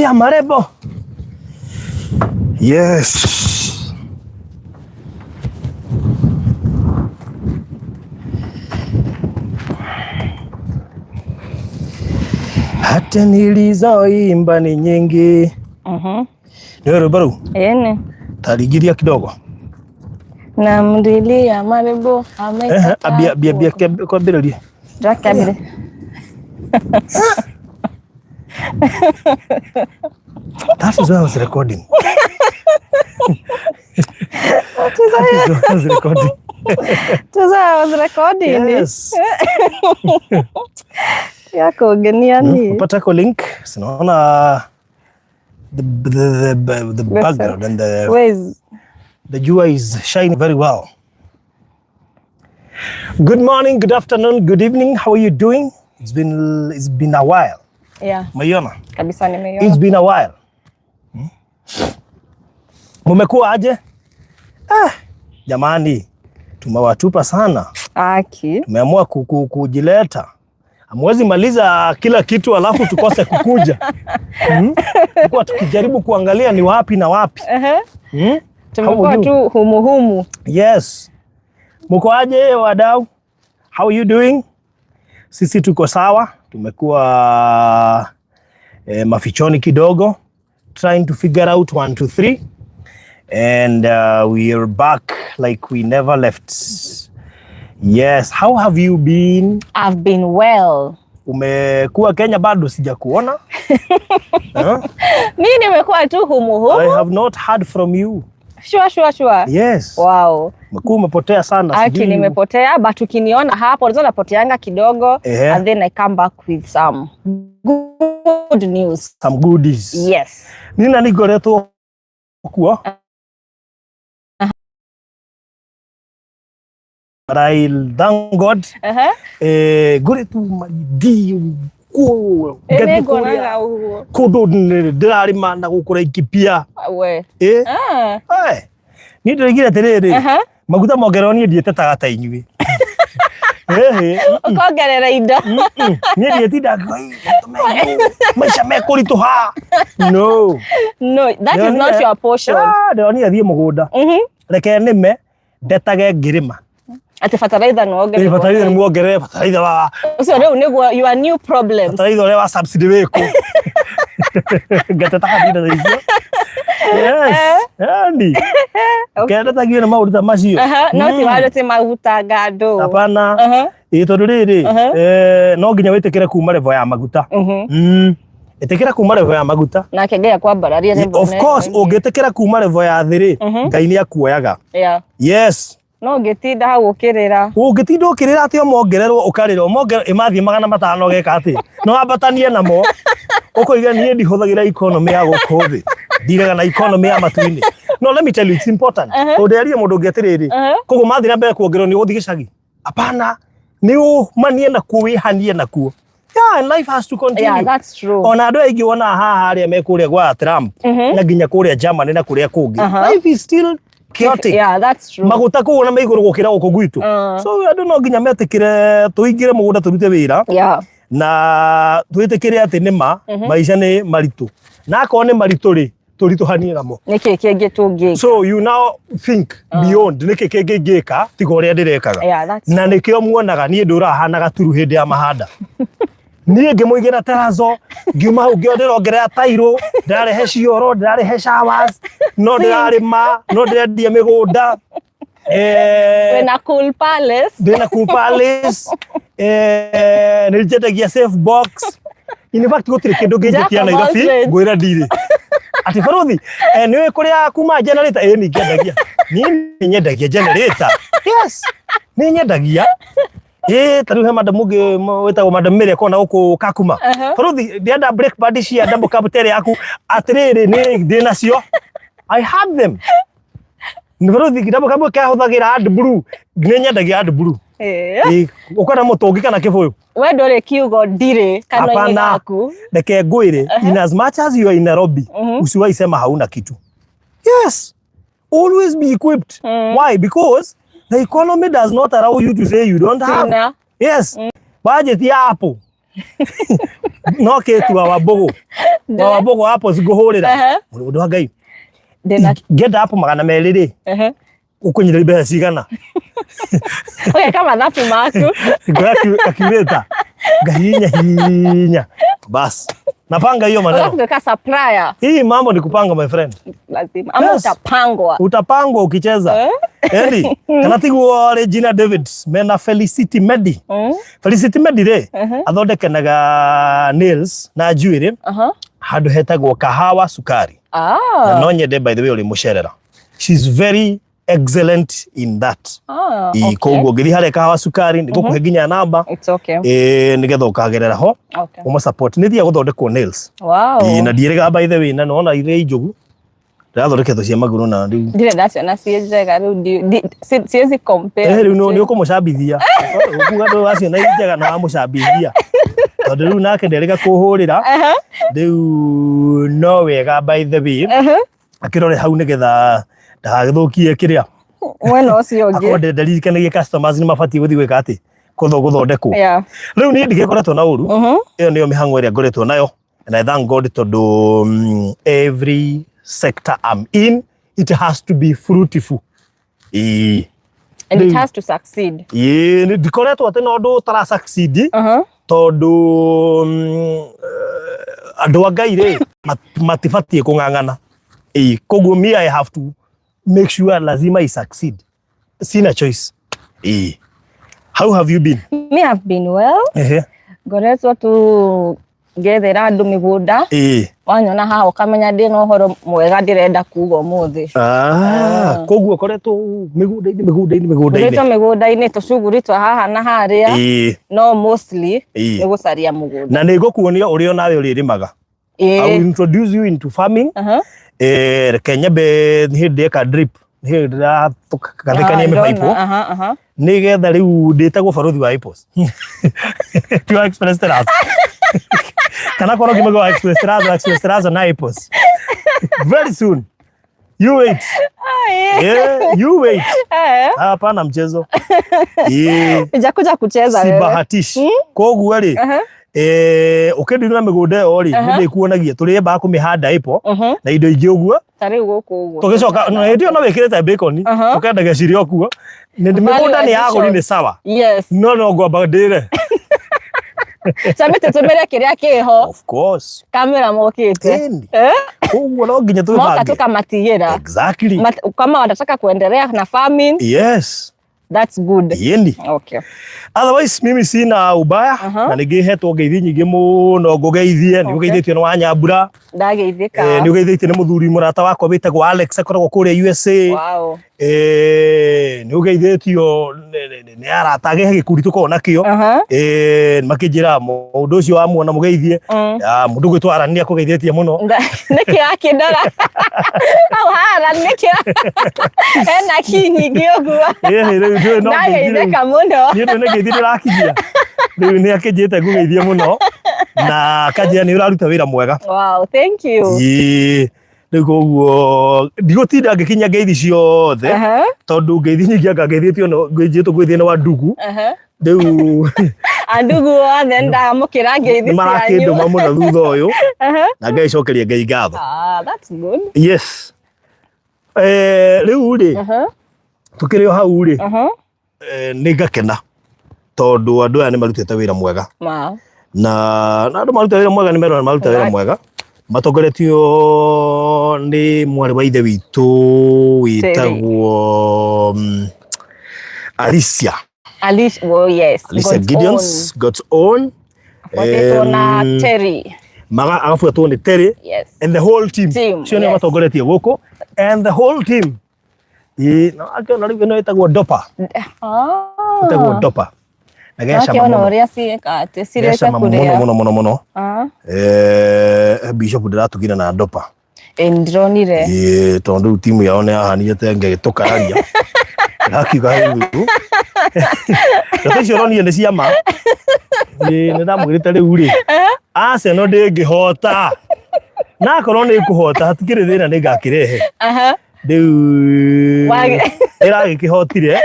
Namlilia marebo. Yes. Hata nilizoimba ni nyingi. Nĩ rwĩmbo rũu? Ĩni. Taringiria kidogo. Namlilia marebo amekataa. Ambia ambia ambia kwambĩrĩria. Ndakambĩrĩria. That is why I was recording. That is why I was recording. That is why I was recording. Yes. Ya kũngenia niĩ. Upata ko link. Sinaona the background and the Where's the jua is shining very well. Good morning, good afternoon, good evening. How are you doing? It's been a while. Yeah, Umeiona? Kabisa nimeiona. It's been a while. Mumekuwa aje? Ah, jamani, tumewatupa sana. Aki. Tumeamua kujileta. Hamwezi maliza kila kitu alafu tukose kukuja. Tulikuwa tukijaribu kuangalia ni wapi na wapi. Tumekuwa How are you? Tu humu humu. Yes. Muko aje wadau? How are you doing? Sisi tuko sawa. Tumekuwa mafichoni kidogo trying to figure out one, two, three and we are back like we never left. Yes, how have you been? I've been well. Umekuwa Kenya bado sijakuona. Huh? Mi nimekuwa tu humu I humu. Have not heard from you. Sure. Yes. Wow. Umekuwa umepotea sana. Aki nimepotea, but ukiniona hapo unaweza napoteanga kidogo and then I come back with some good news. Some goodies. Yes. Nina nigoretwo kuo. But I thank God. Ngoretwo Malindi kuo ngathiĩ Nĩnguonaga kũrĩa ũguo. Kũndũ ndĩrarĩma na gũkũ Laikipia. We. Eh. Eh. Niĩ ndĩroigire atĩrĩrĩ, maguta mongererwo niĩ ndiĩtetaga ta inyuĩ. Ĩhĩ. Ũkongerera indo. Niĩ ndiĩtinda maica mekũritũha. No. No, that is not your portion. Ah, ndĩronire thiĩ mũgũnda. Reke nĩme ndetage ngĩrĩma. Atĩ bataraitha nĩ wongererwo. Bataraitha nĩ muongerere bataraitha wa Ũcio rĩu nĩguo your new problems. Bataraitha ũrĩa wa subsidy wĩkũ. Ngatetaga ndinda ta icio. Yes. Yani. Kendetagio nĩ maũndũ ta macio. No ti wandũ ti maguta ngandũ. Hapana. Ĩ tondũ rĩrĩ no nginya wĩtĩkĩre kuma level ya maguta. Ĩtĩkĩra kuma level ya maguta. Nake Ngai akwambararia level Of course, ũngĩtĩkĩra kuma level ya thĩ rĩ, Ngai nĩ akuoyaga. Yes. No ũngĩtinda hau ũkĩrĩra. Ũngĩtinda ũkĩrĩra atĩ omongererwo ũkarĩra omongererwo ĩmathiĩ 500 ũgeka atĩ no ambatanie namo ũkoiga niĩ ndihũthagĩra economy ya gũkũ thĩ, ndiraga na economy ya matu-inĩ. No let me tell you, it's important tondũ ndĩraria mũndũ ũngĩ atĩrĩrĩ, koguo mathiĩ na mbere kuongererwo nĩ ũgũthiĩ gĩcagi? Hapana, nĩ ũmanie nakuo, wĩhanie nakuo. Yeah, and life has to continue. Yeah, that's true. Ona andũ aingĩ wonaga haha arĩa me kũrĩa gwa Trump na nginya kũrĩa Germany na kũrĩa kũngĩ, life is still chaotic. Yeah, that's true. Maguta kũu na me igũrũ gũkĩra gũkũ gwitũ. So andũ no nginya metĩkĩre tũingĩre mũgũnda tũrute wĩra na twĩtĩkĩre atĩ nĩma maica nĩ maritũ, na akorwo nĩ maritũ rĩ, tũritũhanie namo. Nĩkĩ kĩngĩ tũngĩka? So you now think beyond, nĩkĩ kĩngĩ ingĩka tiga ũrĩa ndĩrekaga? Yeah, that's Na nĩkĩo muonaga niĩ ndũrahana gaturu hĩndĩ ya mahanda. Niĩ ngĩmũigĩra terazo, ngiuma hau ngĩo ndĩrongerera tairũ, ndĩrarehe cioro, ndĩrarehe showers, no ndĩrarĩma, no ndĩrendia mĩgũnda. Wĩna Cool Palace. Ndĩna Cool Palace, nĩ njendagia safe box. In fact, gũtirĩ kĩndũ ngĩnjĩtia Jack of all Nairobi trades. ngwĩra ndirĩ atĩ barothi nĩ ũĩ kũrĩa kuma generator? Ĩ, nĩ nyendagia, niĩ nĩ nyendagia generator. Yes, nĩ nyendagia. Ĩ, ta rĩu he madam ũngĩ wĩtagwo Madam Mary akona gũkũ Kakuma. Barothi, ndĩrenda brake pad cia double cab tere yaku. Atĩrĩrĩ, nĩ ndĩ nacio, I have them. Nĩ barothi, double cab kahũthagĩra AdBlue, nĩ nyendagia AdBlue. Ĩ, ũkwenda mũtũngi kana kĩbũyũ? We ndũrĩ kiugo ndirĩ kanua-inĩ Hapana. gaku. Reke ngwĩre, in as much as you are in Nairobi, usiwahi sema hauna kitu. Yes, always be equipped. Why? Because the economy does not allow you to say you don't have. Sina. Yes, budget ya hapo. No kĩtu wa Wambũgũ. Wa Wambũgũ apples ngũhũrĩra. Mũndũ wa Ngai. Ndĩna Ngĩenda apple 200 rĩ, ũkũnyitĩra mbeca cigana? Ũgeka mathabu maku. Ngoya calculator. Ngahihinya hihinya. Bas. Napanga hiyo maneno. Ũgatuĩka supplier. Hii mambo ni kupanga, my friend. Lazima. Ama Yes. utapangwa. Utapangwa ukicheza. Eh? Eli, kana tiguo Regina David mena Felicity Medi. Felicity Medi rĩ, athondekenaga nails na njuĩrĩ handũ hetagwo Kahawa Sukari. Na no nyende, by the way, ũrĩ mũcerera. She's very excellent in that. Ĩ, koguo ngĩthiĩ harĩa Kahawa Sukari nĩ ngũkũhe nginya namba. It's okay. Ĩ, nĩgetha ũkagerera ho ũma support. Nĩ thiaga gũthondekwo nails. Ĩ, na ndiĩrĩga, by the way, na nona irĩ njũgu ndĩrathondeketwo cia magũrũ na rĩu Ndirĩ ndaciona ciĩ njega rĩu siwezi compare. Eh, rĩu nĩ ũkũmũcambithia ũkuga ndũ waciona irĩ njega na wamũcambithia tondũ rĩu nake nderĩga kũhũrĩra. Rĩu no wega, by the way, akĩrore hau nĩgetha ndagagĩthũkie kĩrĩa Mwena ũcio ũngĩ. Akorwo nderirikanagia customers nĩ mabatiĩ gũthiĩ gwĩka atĩ gũthondekwo. Rĩu niĩ ndigĩkoretwo na ũru. Ĩyo nĩyo mĩhang'o ĩrĩa ngoretwo nayo, and I thank God tondũ every sector I'm in, it has to be fruitful. Ĩĩ. And it has to succeed. Ĩĩ, ndikoretwo atĩ na ũndũ ũtara succeed tondũ andũ a Ngai rĩ matibatiĩ kũng'ang'ana. Ĩĩ, koguo me, I have to make sure lazima I succeed. Sina choice. Ĩĩ. How have you been? Me have been well. Ngoretwo tu ngethera andũ mĩgũnda. Wanyona haha ũkamenya ndĩna ũhoro mwega ndĩrenda kuga ũmũthĩ. Ah, koguo ũkoretwo mĩgũnda-inĩ, mĩgũnda-inĩ, mĩgũnda-inĩ. Ngoretwo mĩgũnda-inĩ, tũcuguri twa haha na harĩa. No mostly nĩ gũcaria mũgũnda. Na nĩ ngũkuonia ũrĩa onawe ũrĩrĩmaga. I will introduce you into farming. Reke nyambe nĩ hĩndĩ ndeka drip, nĩ hĩndĩ ndĩragathĩkania mĩbaibũ Aha, aha. nĩgetha rĩu ndĩtagwo barothi wa apples, ti wa Express Terrace, kana korwo ngĩmagwo wa Express Terrace, wa Express Terrace na apples very soon. You wait. Yeah, you wait. Hapana mchezo. Yeah. Hujakuja kucheza wewe. Sibahatishi. Koguo rĩ, ũkĩndirira mĩgũnda ĩyo rĩ, nĩ ndĩkuonagia tũrĩambaga kũmĩhanda apple na indo ingĩ ũguo. Ta rĩu gũkũ ũguo. Tũgĩcoka na hĩndĩ ĩyo no wĩkĩrĩte bacon, ũkendagia cirĩ o kuo. Mĩgũnda nĩ yagũri nĩ sawa. No ngwamba ndĩre. Chambe tũtũmĩre kĩrĩa kĩho. Of course. Kamera mokĩte. Ĩni. Koguo no nginya Moka twĩbange. tukamatigĩra. Exactly. Kama wanataka kuendelea na farming, that's good. Ĩni. Otherwise mimi sina ubaya na nĩngĩhetwo ngeithi nyingĩ mũno ngũgeithie. Nĩ ũgeithĩtio nĩ Wanyambura. Ndageithĩka. Nĩ ũgeithĩtio nĩ mũthuri mũrata wakwa wĩtagwo Alex, akoragwo kũrĩa USA. Nĩ ũgeithĩtio nĩ arata age gĩkundi tũkoragwo nakĩo. Makĩnjĩra mũndũ ũcio wamuona mũgeithie. Ah, mũndũ ũgwĩtwo Aran nĩ akũgeithĩtie mũno. Nĩkĩ akĩndora hau hara nĩkĩ ena ki nyingĩ ũguo? Rĩu ndũĩ no ngeithi rĩu. Ndageithĩka mũno. Niĩ ndũĩ nĩ ngeithi ndĩrakinyia rĩu. Nĩ akĩnjĩte ngũgeithie mũno na akanjĩra nĩ ũraruta wĩra mwega. Wow, thank you. Ĩĩ, rĩu koguo ndigũtinda ngĩkinya ngeithi ciothe tondũ ngeithi nyingĩ anga ngeithĩtio ngĩnjĩtwo ngũgeithie nĩ wa ndugu. Rĩu Andugu othe ndamũkĩra ngeithi nĩ cianyu. marakĩndũma mũno thutha ũyũ na ngaicokeria Ngai ngatho. Ah, that's good. Yes. Rĩu rĩ, tũkĩrĩ o hau rĩ, nĩ ngakena tondũ andũ aya nĩ marutĩte wĩra mwega. Na andũ maruta wĩra mwega nĩ merona maruta wĩra mwega matongoretio nĩ mwarĩ wa ithe witũ wĩtagwo Alicia. Alicia, oh yes. Alicia God's Gideons, God's own. Own. Abuatĩtwo na Terry. Maga agabuatwo nĩ Terry and the whole team. Team, Cio nĩo yes. matongoretie gũkũ and the whole team. Ĩĩ, na akĩona rĩu ĩno ĩtagwo Dopa. Ĩtagwo Dopa na gecama Akĩona mũno. ũrĩa ciĩka atĩ cirĩte Gecama mũno kũrĩa. mũno mũno mũno. Bishop ndĩratugire na Dopa. Ĩ, ndĩronire. Ĩĩ, tondũ rĩu timu yao nĩ yahanire ta ĩngĩtũkararia. Ndĩrakiuga rĩu ndeto icio ũronire nĩ cia ma. Ĩĩ, nĩ ndamwĩrĩte rĩu rĩ, Arsenal ndĩngĩhota, na akorwo nĩ ĩkũhota hatikĩrĩ thĩna, nĩ ngakĩrehe. Rĩu ĩragĩkĩhotire.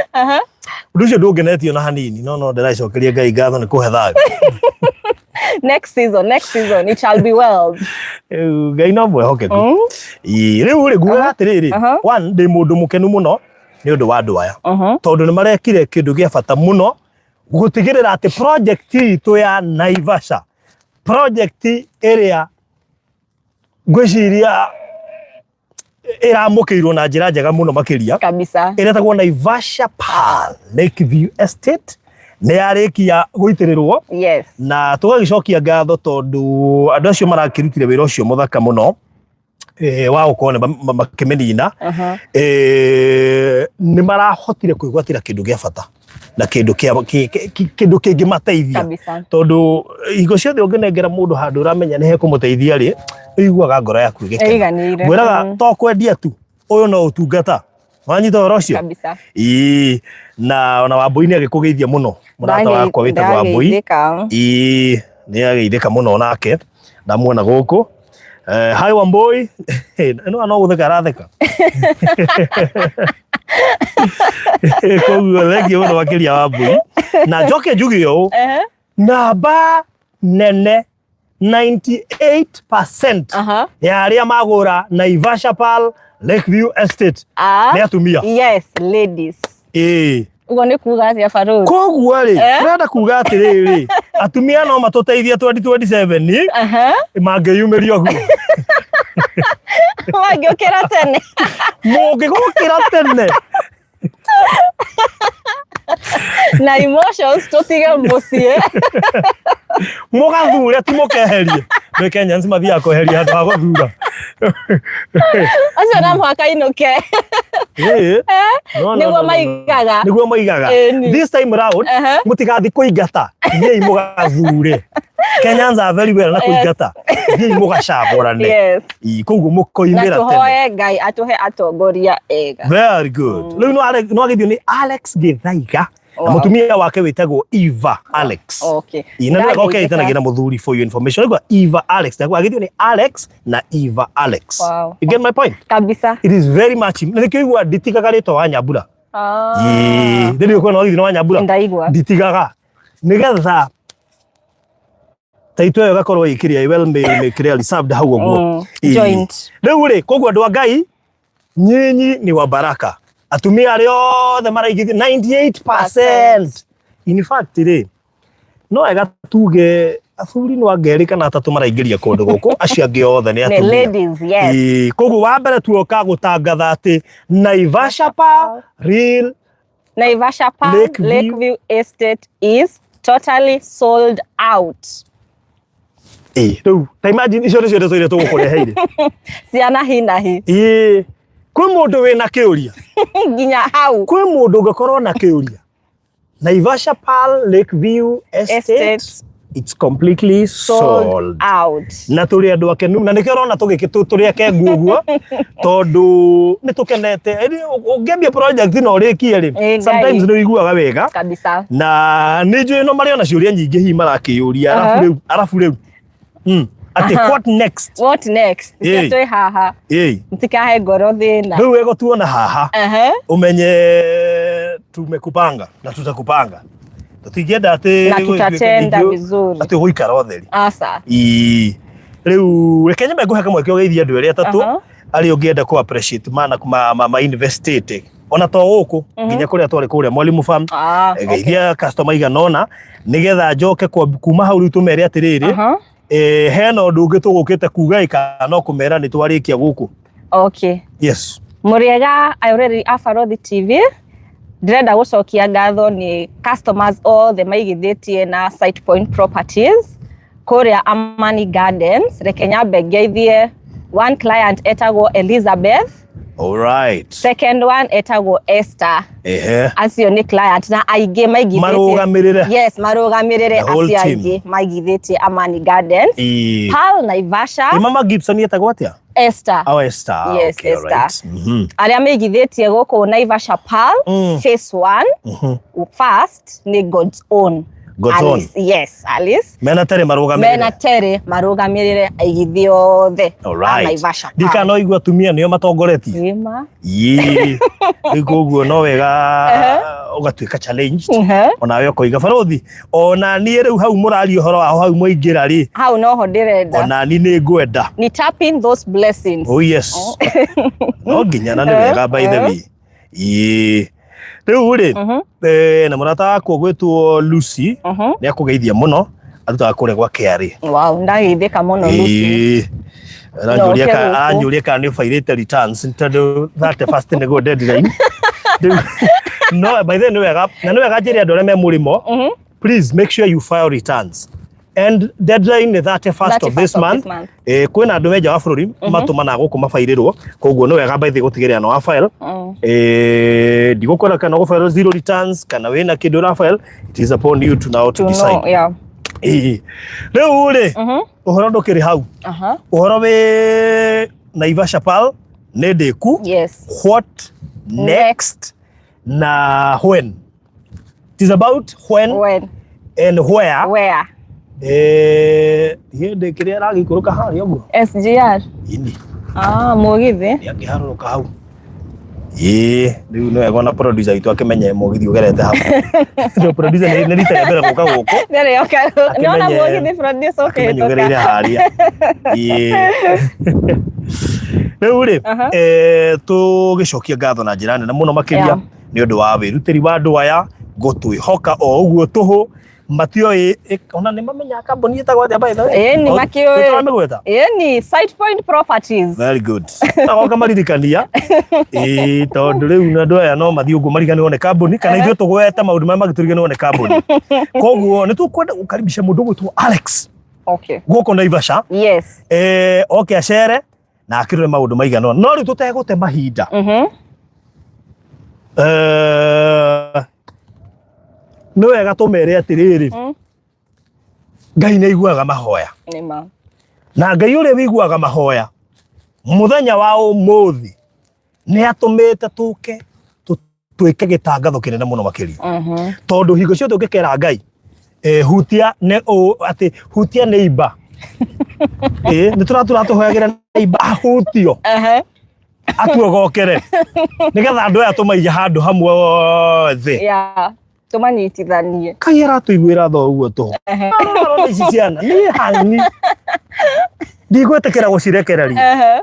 Ũndũ ũcio ndũngenetio na hanini, no ndĩracokeria Ngai ngatho nĩ kũhe thayũ. Next season, next season it shall be well. Rĩu Ngai no mwehokeku. Ĩĩ, rĩu rĩ ngugaga atĩrĩrĩ, one, ndĩ mũndũ mũkenu mũno nĩ ũndũ wa andũ aya, tondũ nĩ marekire kĩndũ gĩa bata mũno gũtigĩrĩra atĩ project itũ ya Naivasha, project ĩrĩa ngwĩciria ĩramũkĩirwo na njĩra njega mũno makĩria kabisa, ĩretagwo Naivasha Pearl Lakeview Estate, nĩ yarĩkia gũitĩrĩrwo. Na tũgagĩcokia ngatho tondũ andũ acio marakĩrutire wĩra ũcio mũthaka mũno wa gũkorwo nĩ makĩmĩnina, nĩ marahotire kwĩgwatĩra kĩndũ gĩa bata na kĩndũ kĩndũ kĩngĩmateithia, tondũ hingo ciothe ũngĩnengera mũndũ handũ ũramenya nĩ hekũmũteithia rĩ, ũiguaga ngoro yaku ĩgĩkena. Ĩiganĩire. Ngwĩraga to kwendia tu, ũyũ no ũtungata. Wanyita ũhoro ũcio? Kabisa. Ĩĩ, na ona Wambui nĩ agĩkũgeithia mũno, mũrata wakwa wĩtagwo Wambui. Ndageithĩka. Ĩĩ, nĩ ageithĩka mũno nake, ndamuona gũkũ. Hi Wambui, no no gũtheka aratheka. Koguo thengiũ mũno makĩria Wambui. Na njoke njuge ũũ, namba nene 98% ya arĩa magũra Naivasha Pearl Lakeview Estate nĩ atumia. Yes, ladies. Ĩĩ. Ũguo nĩ kuga atĩa, Barũthi? Koguo rĩ, tũrenda kuga atĩrĩrĩ, atumia no matũteithie 2027 mangĩyumĩria ũguo. Mangĩũkĩra tene. Mũngĩgũkĩra tene. Na emotions tũtige mũciĩ. Mũgathure ti mũkeherie. Nĩ Kenyans mathiaga kweheria handũ ha gũthura. Acio no mũhaka inũke. Ĩĩ. No, no, Nĩguo no, no, no. maigaga. Nĩguo maigaga. Ĩni. This time round mũtigathi kũingata, thiĩi mũgathure. Kenyans are very well na kũingata. Thiĩi mũgacagũrane. Ĩĩ, koguo Na mũkoimĩra tene. tũhoe Ngai atũhe atongoria ega. Very good. Rĩu no agĩthio nĩ Alex Gĩthaiga na mũtumia wake wĩtagwo Eva Alex. Ĩĩ, na nĩwe Ndageithĩka. okĩtanagia na mũthuri, for your information. Rĩu Eva Alex, na agĩthio nĩ Alex na Eva Alex. You get my point? Kabisa. It is very much. Na nĩkĩo igua nditigaga rĩtwa wa Nyambura. Ĩĩ, ndĩrĩ ũkuona wagithio wa Nyambura. Ndaigua. Nditigaga nĩgetha taito ĩyo ĩgakorwo ĩkĩrĩa well mĩkĩrĩa reserved hau ũguo. Ĩĩ. Joint. Rĩu rĩ, koguo andũ a Ngai, nyinyi ni wa baraka, atumia arĩa othe maraigithia 98%, in fact rĩ, no wega tuge athuri no anga erĩ kana atatũ maraingĩria kũndũ gũkũ, acio angĩ othe nĩ Nĩ atumia. ladies, yes. Ĩĩ, koguo wa mbere tuoka gũtangatha atĩ Naivasha Pearl Real Naivasha Pearl Lakeview. Lakeview Estate is totally sold out. Ĩĩ, rĩu ta imagine icio nĩcio ndeto iria tũgũkũreheire. Ciana hi na hi. Ĩĩ, kwĩ mũndũ wĩna kĩũria? Nginya hau. Kwĩ mũndũ ũngĩkorwo na kĩũria? Naivasha Pearl Lakeview Estate, Estate. it's completely Sold, sold. out. Na tũrĩ andũ akenu, na nĩkĩo ũrona tũrĩ akengu ũguo, tondũ nĩ tũkenete. Ĩni, ũngĩambia project na ũrĩkie rĩ, Ĩ, Ngai. sometimes nĩ ũiguaga wega. Kabisa. Na nĩ njũĩ no marĩ ona ciũria nyingĩ hihi marakĩyũria, arabu rĩu, arabu rĩu atĩ what next? What next? Ĩ. Nĩkĩo twĩ haha. Ĩ. Mtikahe ngoro thĩna. Rĩu wego tuona haha, ũmenye tumekupanga na tutakupanga, tũtingĩenda atĩ Na tutatenda ningĩ vizuri. atĩ ũgũikara ũtheri. Asa. Ĩĩ. Rĩu reke nyambe ngũhe kamweke ũgeithie andũ erĩ atatũ arĩa ũngĩenda kũ appreciate mana ma investĩte ona to gũkũ nginya kũrĩa twarĩ kũrĩa Mwalimu Farm. Geithia customer igana ũna nĩgetha njoke kuma hau rĩu tũmere atĩrĩrĩ, hena ũndũ ũngĩ tũgũkĩte kuga ĩ kana no kũmera nĩ twarĩkia gũkũ. Yes. Mũrĩega ayoreri a Barothi TV, ndĩrenda gũcokia ngatho nĩ customers othe maigithĩtie na Site Point Properties kũrĩa Amani Gardens. Reke nyambe ngeithie one client etagwo Elizabeth. All right. Second one etagwo Esther. Acio nĩ client na aingĩ maigithĩtie. Marũgamĩrĩre. Yes, marũgamĩrĩre. The whole Acio team. aingĩ maigithĩtie Amani Gardens. Pearl Naivasha. Ĩ, Mama Gibson etagwo atĩa? Esther. Oh, Esther. Yes, Okay, Esther. Right. Arĩa maigithĩtie gũkũ Naivasha Pearl phase 1 first nĩ God's own. God's own. Alice, yes, Alice Mena Terry marũgamĩrĩre. Mena Terry marũgamĩrĩre aigithia othe a Alright. Naivasha. Ndikana ũigua atumia nĩo matongoretie. Wĩma. Ĩĩ. Rĩu koguo no wega ũgatuĩka challenged. Onawe ũkoiga barothi ona niĩ rĩu hau mũraria ũhoro waho hau mwaingĩra rĩ, Hau noho ndĩrenda. Ona niĩ nĩ ngwenda. Ni tap in those blessings. Oh yes. No nginya na nĩ wega, by the way. Ĩĩ. Rĩu rĩ, na mũrata wakwa ũgwĩtwo Lucy nĩ akũgeithia mũno, arutaga kũrĩa gwa KRA. Wow, ndageithĩka mũno, Lucy. Ĩĩ. Aranjũria Oke ka gũkũ. Aranjũria kana nĩ ũbairĩte returns tondũ 31st nĩguo deadline. Rĩu, no by the way nĩ wega, na nĩ wega njĩre andũ arĩa me mũrĩmo, please make sure you file returns and deadline nĩ 31st of 31st this of month. This month. Kwĩna andũ me nja wa bũrũri matũmanaga gũkũ mabairĩrwo, koguo nĩ wega by the way gũtigĩrĩra nĩ wa file. Ndigũkwĩra kana ũgũ zero returns kana wĩna kĩndũ ũra file, it is upon you to now to To decide. know, yeah. Ĩĩ. Rĩu rĩ, ũhoro ndũkĩrĩ hau. Ũhoro wĩ Naivasha Pearl nĩ ndĩku. What next na when? It is about when, When and where. Where. Hĩndĩ kĩrĩa ĩragĩikũrũka harĩa ũguo. SGR. Ini. Ah, mũgithi. Nĩ angĩharũrũka hau. Ĩĩ, rĩu nĩ wega ona producer witũ akĩmenye mũgithi ũgerete hau. Tondũ producer nĩ rita rĩa mbere gũka gũkũ. Nĩrĩ oka. Nĩona mũgithi, producer, Akĩmenye ũkĩhĩtũka. ũgereire harĩa. Ĩĩ. Rĩu rĩ, tũgĩcokia ngatho na njĩra nene mũno makĩria nĩ ũndũ wa wĩrutĩri wa andũ aya gũtwĩhoka o ũguo tũhũ. Matioĩ ona nĩ mamenyaga kambuni ĩtagwo atĩa, by the way? Ĩni, O- makĩũĩ. nĩtũramĩgweta? Ĩni, Site Point Properties. Very good. Agoka maririkania. Ĩĩ, tondũ rĩu na andũ aya no mathiĩ ũguo mariganĩrwo nĩ kambuni kana ithuĩ tũgwete maũndũ marĩa mangĩtũriganĩrwo nĩ kambuni. Koguo nĩ tũkwenda gũkaribisha mũndũ ũgwĩtwo Alex gũkũ Naivasha. Oke acere na akĩrore maũndũ maigana ũna. No rĩu tũtegũte mahinda. Nĩ wega tũmere atĩrĩrĩ, Ngai nĩ aiguaga mahoya. Nĩma. Na Ngai ũrĩa wĩiguaga mahoya mũthenya wa ũmũthĩ nĩ atũmĩte tũke twĩke gĩtangatho kĩnene mũno makĩria, tondũ hingo ciothe ũngĩkera Ngai hutia nĩ atĩ hutia nĩ imba nĩ tũratũhoyagĩra nĩ imba ahutio atuogokere nĩgetha andũ aya tũmaige handũ hamwe othe. Yeah. Tũmanyitithanie. Kai aratũiguĩra tho ũguo tũhũ. Arora ici ciana niĩ hani ndigwĩtĩkĩra gũcirekereria.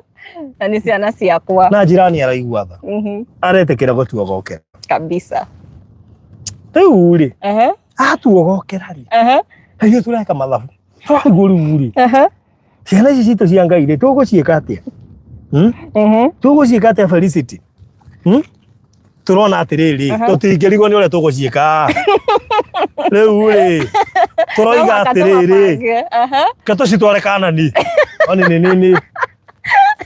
Na nĩ ciana ciakwa. Na jirani araigua tha, aretĩkĩra gũtuogokera. Kabisa. Rĩu rĩ, atuogokera rĩ, na ithuĩ tũreka mathabu twarigwo rĩu rĩ, ciana ici citũ cia Ngai rĩ, tũgũciĩka atĩa? Hmm? Tũgũciĩka atĩa, Felicity? Hmm? Tũrona atĩrĩrĩ, tũtingĩrigwo nĩ ũrĩa tũgũciĩka. Rĩu rĩ, tũroiga No mũhaka atĩrĩrĩ, tũmabange. Ke tũcitware Kanani oni nĩ nini,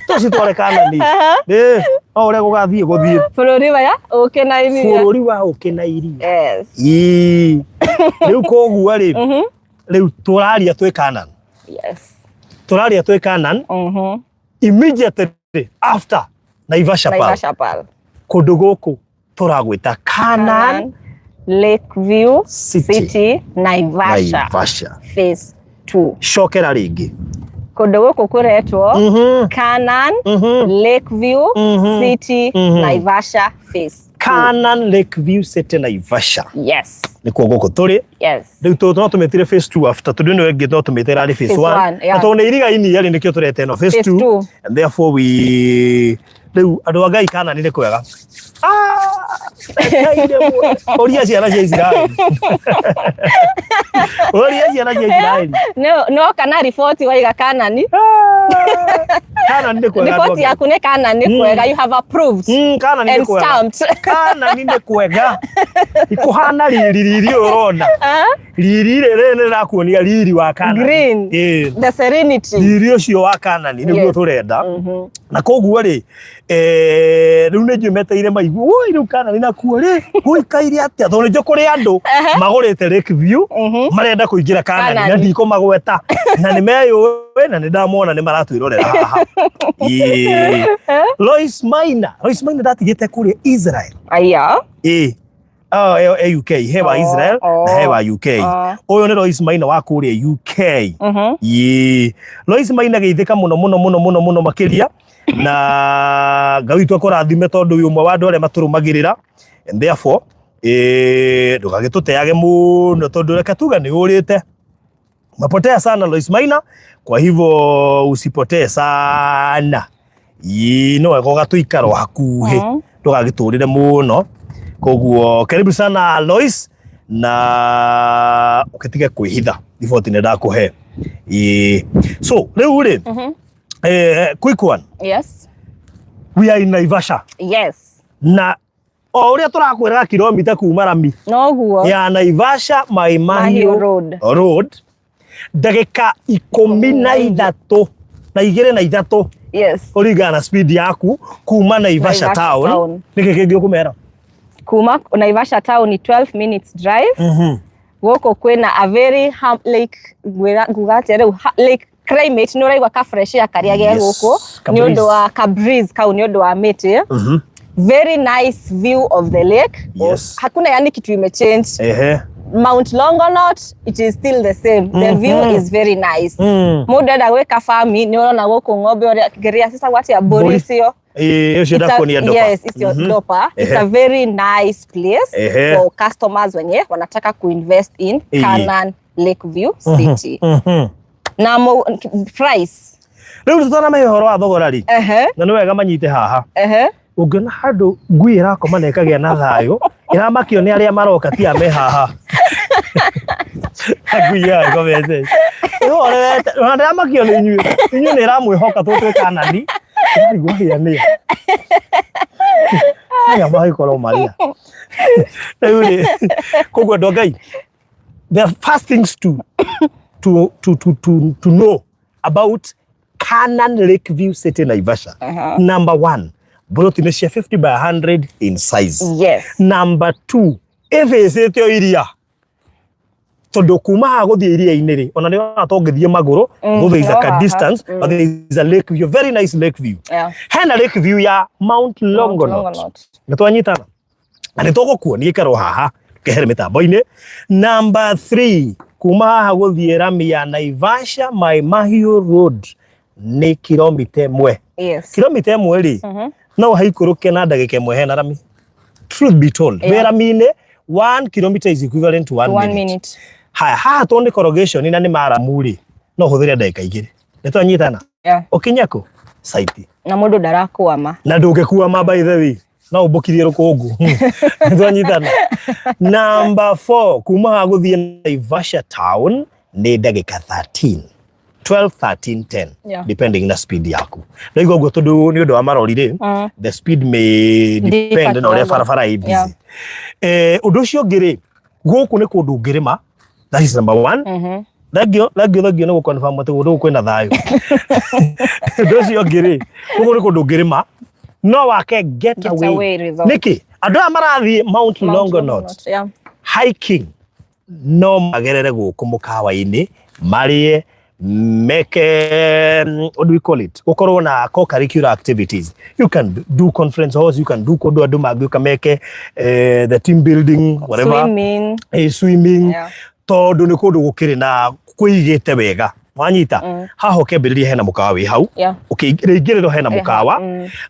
tũcitware Kanani. Ĩ, o ũrĩa gũgathiĩ gũthiĩ. Bũrũri wa ũkĩ na iria. Bũrũri wa ũkĩ na iria. Yes. Ĩĩ. Rĩu koguo rĩ, rĩu tũraria twĩ Kanan. Tũraria twĩ Kanan immediately after Naivasha Pearl. Naivasha Pearl. Kũndũ gũkũ tũragwĩta Canaan Lakeview City, City, Naivasha. Naivasha. Phase 2. Cokera rĩngĩ. Kũndũ gũkũ kũretwo Canaan Lakeview City, Naivasha Phase 2. Canaan Lakeview City, Naivasha. Yes. Nĩkuo gũkũ tũrĩ. Rĩu no tũmĩtire phase 2 after tondũ ĩno ĩngĩ no tũmĩte ĩrarĩ phase Phase 1. 1, yeah. Na tondũ nĩ irigaini rĩ, nĩkĩo tũreta ĩno phase Phase 2. 2. And therefore we rĩu andũ a Ngai, Kanani nĩ kwega. Ah, Ngai nĩ mwega. Ũria ciana cia Isiraeli, ũria ciana cia Isiraeli. No, no kana riboti waiga Kanani. Kanani nĩ kwega, andũ a Riboti Ngai. yaku nĩ Kanani nĩ kwega. You have approved Kanani nĩ and kwega. stamped. Kanani nĩ kwega, ikũhana riri riri ũrona. Riri rĩrĩ nĩ rĩrakuonia riri wa Kanani. Green. Ĩĩ. The serenity. Riri ũcio wa Kanani nĩguo tũrenda. Na koguo rĩ, rĩu nĩ njũĩ meteire maigua oi rĩu Kanani nakuo rĩ gũikaire atĩa, tondũ nĩnjũ kũrĩ andũ magũrĩte Lakeview marenda kũingĩra Kanani na Kanani. ndikũmagweta na nĩ meyũĩ na nĩ ndamona nĩ maratwĩrorera haha. Ĩĩ. Lois Maina, Lois Maina ndatigĩte kũrĩa Israel. Aya. Ĩĩ. Oh, ĩyo e UK, he wa Oh, Israel na he oh. wa UK. Oh. Ũyũ nĩ Lois Maina wa kũrĩa UK. Ĩĩ. Lois Maina geithĩka mũno mũno mũno mũno mũno makĩria na Ngai witũ akũrathime tondũ wĩ ũmwe wa andũ arĩa matũrũmagĩrĩra and therefore ndũgagĩtũteage mũno tondũ reke tuge nĩ ũrĩte. Umepotea sana Lois Maina, kwa hivyo usipotee sana. Ii, no wega ũgatũikara o hakuhĩ ndũgagĩtũrĩre mũno. Koguo karibu sana Lois na ũgĩtige kwĩhitha riboti nĩ ndakũhe. Ii. So rĩu rĩ, quick one. Yes. We are in Naivasha. Yes. Na o ũrĩa tũrakwĩraga kilomita kuma rami Noguo. ya Naivasha Mai Mahiũ Mahiũ Road. Road ndagĩka 13 na igĩrĩ na ithatũ Yes. kũringana na speed yaku kuma Naivasha Naivasha town town. nĩkĩ kĩngĩ ũkũmera? Kuma Naivasha town ni 12 minutes drive. Gũkũ kwĩna a very lake, nguga atĩa rĩu, lake climate, nĩ ũraigua ka fresh air karĩa ge Yes, gũkũ ka nĩ ũndũ breeze. wa ka breeze kau nĩ ũndũ wa mĩtĩ. Very nice view of the lake. Yes. Hakuna yani kitu imechange. Ehe. Mount Longonot, it is still the same. The view is very nice. Mũndũ enda gwĩka farming nĩ ũrona gũkũ ng'ombe ũrĩa kĩrĩa citagwo atĩa, mbũri Mbũri. icio. Ĩĩ, ũcio It's a- ndakuonia ndopa. Yes, it's your dopa. It's a very nice place Ehe. for customers wenye wanataka kuinvest in Ehe. Canaan Lakeview City. Na price. Rĩu tũtanamahe ũhoro wa thogora rĩ, Ehe. na nĩ wega manyite haha. Ehe. Ũngĩona handũ ngui ĩrakoma na ĩkagĩa na thayũ, ĩramakio nĩ arĩa maroka ti a me haha. Ngui ĩyo ĩkomete. Ĩhorerete, ona ndĩramakio nĩ inyuĩ. Inyuĩ nĩ ĩramwĩhoka tũtwĩ Kanani. Ĩrarigwo hĩa nĩa. Aya magĩkorwo marĩa. Rĩu rĩ, koguo andũ a Ngai, the first things to know about Canaan Lakeview City Naivasha. Number one, broti nĩ cia 50 by 100 in size. Yes. Number two, ĩbĩcĩte o iria. Tondũ kuma haha gũthiĩ iria-inĩ rĩ, ona nĩ ona tũngĩthiĩ magũrũ, though there is a no ka haha. distance, but there is a lake view, very nice lake view. Yeah. Hena lake view ya Mount Longonot. Longonot. Nĩ twanyitana? Na nĩ tũgũkuonia ikarwo haha kehere mĩtambo-inĩ. Number 3, kuma haha gũthiĩ rami ya Naivasha Mai Mahiũ Road nĩ kilomita 1. Yes. Kilomita 1 rĩ, no ũhaikũrũke na ndagĩka 1 hena rami. Truth be told, wĩ rami-inĩ 1 kilometer is equivalent to 1 1 minute. minute. Haya, haha tondũ nĩ corrugation na nĩ maramu rĩ, no ũhũthĩre ndagĩka 2. Nĩ twanyitana? Yeah. Ũkinye kũ? Site. Na mũndũ ndarakwama. Na ndũngĩkuama by the way. No ũmbũkirie rũkũngũ. Nĩ twanyitana? Number 4, kuma haha gũthiĩ Naivasha town nĩ ndagĩka 13. 12, 13, 10. Yeah. Depending na speed yaku. Ndaigua ũguo tondũ nĩ ũndũ wa marori rĩ, the speed may depend na ũrĩa kidogo. barabara ĩ busy. Yeah. Ũndũ ũcio ũngĩ rĩ, gũkũ nĩ kũndũ ũngĩrĩma. That is number 1. Thengio, thengio, thengio nĩ gũconfirm atĩ kũndũ gũkũ kwĩna thayũ. Ũndũ ũcio ũngĩ rĩ, gũkũ nĩ kũndũ ũngĩrĩma, no wake get Get away. away resort. Nĩkĩ? Andũ aya marathiĩ Mount Mount Longonot Longonot, yeah. hiking no magerere gũkũ mũkawa-inĩ marĩe meke, what do we call it, gũkorwo na co-curricular activities. You can do conference halls, you can do kũndũ andũ mangĩũka meke the team building, whatever. Swimming. Swimming. Yeah. Tondũ nĩ kũndũ gũkĩrĩ na kwĩigĩte wega. Wanyita? Haha ũkĩambĩrĩria hena mũkawa wĩ hau. Yeah. Ũkĩingĩrĩrwo hena mũkawa.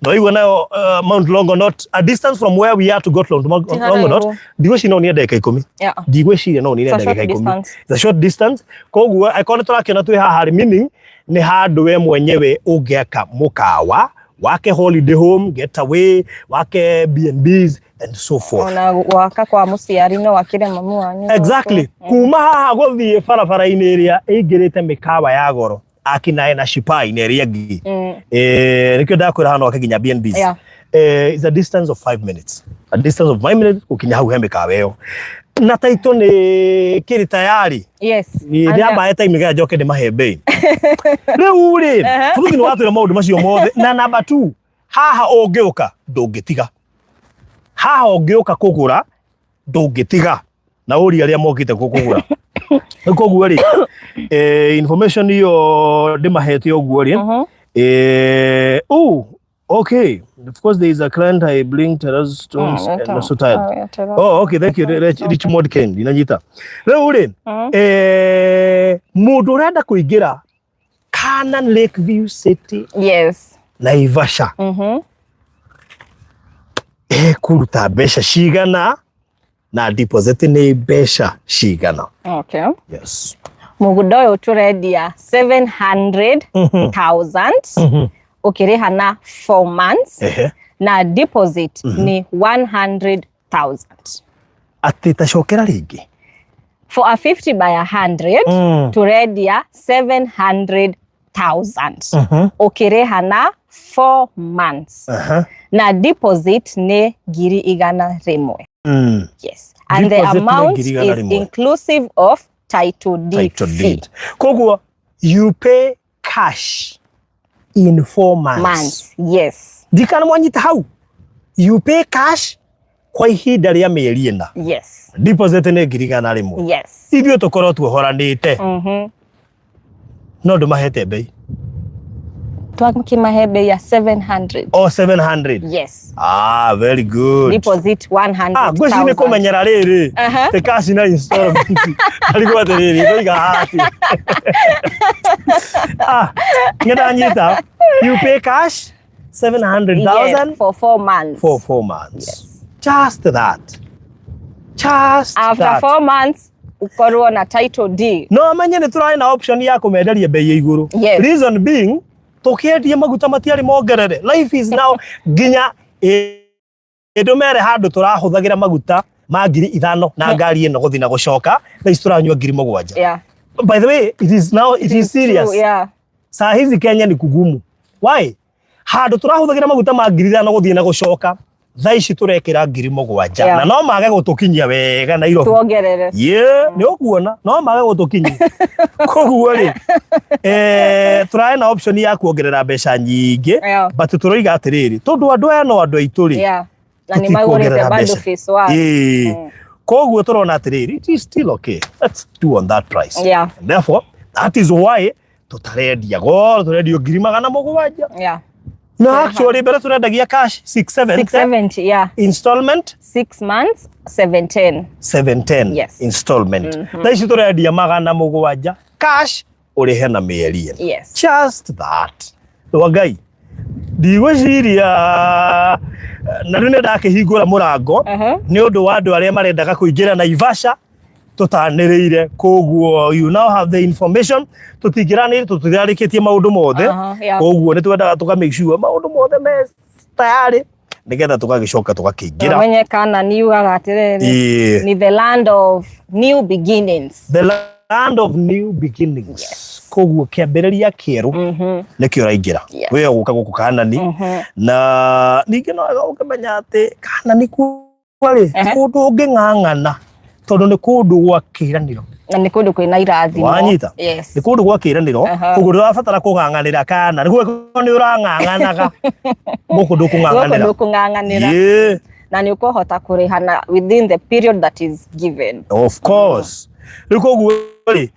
Na waigua nayo Mount Longonot, a distance from where we are to go to Mount Ti haraihu. Longonot, ndigwĩciria no nĩ ndagĩka 10. Yeah. Ndigwĩciria no nĩ It's a ndagĩka short 10. distance. It's a short distance. Koguo angĩkorwo nĩ tũrakĩona twĩ haha rĩ, meaning nĩ handũ we mwenyewe ũngĩaka mũkawa, wake holiday home, getaway, wake B&Bs and so forth. Ona gwaka kwa mũciari no wakĩre mamu wanyu. Exactly. Kuma haha gũthiĩ barabara-inĩ ĩrĩa ĩingĩrĩte mĩkawa ya goro akinae na Shipai na ĩrĩa ĩngĩ. Nĩkĩo ndakwĩra haha no wake nginya B&Bs. Yeah. It's a distance of 5 minutes. A distance of 5 minutes gũkinya hau he mĩkawa ĩyo. Na taitũ nĩ kĩrĩ tayari. Yes. Ndĩamahe time nĩgetha njoke ndĩmahe bei. Rĩu rĩ, bũrũri nĩ watwĩra maũndũ macio mothe. Na number 2, haha ũngĩũka ndũngĩtiga. Haha ũngĩũka kũgũra ndũngĩtiga. Na ũrie arĩa mokĩte kũgũra. Rĩu koguo rĩ, information ĩyo ndĩmahete ũguo rĩ, okay. Of course there is a client I bring terrace stones and also tile. Oh, okay, thank you. Richmond Ken, ndinanyita. Rĩu rĩ, mũndũ ũrenda kũingĩra Canaan Lakeview City Yes. Naivasha ekũruta mbeca cigana na deposit nĩ mbeca cigana? Okay. Yes. Mũgũnda ũyũ tũrendia 700,000 ũkĩrĩha na 4 months na deposit ni 100,000. Atĩ tacokera rĩngĩ. For a 50 by 100 tũrendia 700,000 ũkĩrĩha na 4 months na deposit nĩ 100,000. Yes. And the Deposit nĩ amount ngiri igana is rĩmwe. inclusive of title deed Title fee. deed. Koguo you pay cash in 4 months. Months. Yes. Ndikana mwanyita hau. You pay cash kwa ihinda rĩa mĩeri 4. Yes. Deposit nĩ 100,000. Yes. Ithuĩ tũkorwo tuohoranĩte no ndũmahete bei. Twakimahe bei ya 700. O 700. Yes. Ah, very good. Deposit 100,000. Ah, ngwĩciria nĩ kũmenyera rĩrĩ. Aha. Te cash na installment. Arigwo atĩrĩrĩ, ndoiga haha atĩ. Ah, nĩ ndanyita. You pay cash 700,000 Yes, for 4 months. for 4 months. Yes. Just that. Just After that. 4 months ukorwo na title deed. No amenye nĩ tũrarĩ na option ya kũmenderia bei ya igũrũ. Yes. Reason being tũkĩendia maguta matiarĩ mongerere. Life is now nginya ndũmere handũ tũrahũthagĩra maguta ma 5,000 na ngari ĩno gũthiĩ na gũcoka thaa ici tũranyua 7,000. Yeah. By the way, it is now it is serious. True, yeah. Saa hizi Kenya ni kugumu. Why? Handũ tũrahũthagĩra maguta ma 5,000 gũthiĩ na gũcoka thaa ici tũrekĩra 7,000 Yeah. na no mage gũtũkinyia wega Nairobi. Tuongerere. Ye, nĩ ũkuona no mage gũtũkinyia. Koguo rĩ, tũrarĩ na option ya kuongerera mbeca nyingĩ Yeah. but tũroiga atĩrĩrĩ tondũ andũ aya no andũ aitũ rĩ Yeah. Na nĩ tũtikuongerera magũrĩte bado mbeca. phase 1. Ĩĩ. Koguo tũrona atĩrĩrĩ it is still okay, let's do on that price. Yeah. And therefore that is why tũtarendia goro, tũrendio 700,000. Yeah. Na actually mbere tũrendagia cash 670, 670, yeah. installment 6 months 710. 710. Yes. Installment. Thaa ici tũrendia 700 cash ũrĩhe na mĩeri 4. Yes. Just that. Rwa Ngai ndigwĩciria na rĩu nĩ ndakĩhingũra mũrango nĩ ũndũ wa andũ arĩa marendaga kũingĩra Naivasha tũtanĩrĩire, koguo you now have the information. Tũtingĩranĩire tũtirarĩkĩtie maũndũ mothe. Yeah. Koguo nĩ twendaga tũka make sure maũndũ mothe me tayarĩ nĩgetha tũgagĩcoka tũgakĩingĩra. Ũmenye kana nĩ yugaga atĩrĩrĩ Ĩĩ. ni the land of new beginnings. The land of new beginnings. Koguo kĩambĩrĩria kĩerũ nĩkĩo ũraingĩra. Yes. Wĩ gũka gũkũ Kanani na ningĩ no wega ũkĩmenya atĩ Kanani kuo rĩ ti kũndũ ũngĩng'ang'ana tondũ nĩ kũndũ gwa kĩĩranĩro. Na nĩ kũndũ kwĩna irathimo. Wanyita? Yes. Nĩ kũndũ gwa kĩĩranĩro. Koguo ndũrabatara kũng'ang'anĩra kana nĩguo nĩ ũrang'ang'anaga gũkũ Gũkũ ndũkũng'ang'anĩra. ndũkũng'ang'anĩra. Yeah. Na nĩ ũkũhota kũrĩha na within the period that is given. Of course. Rĩu koguo rĩ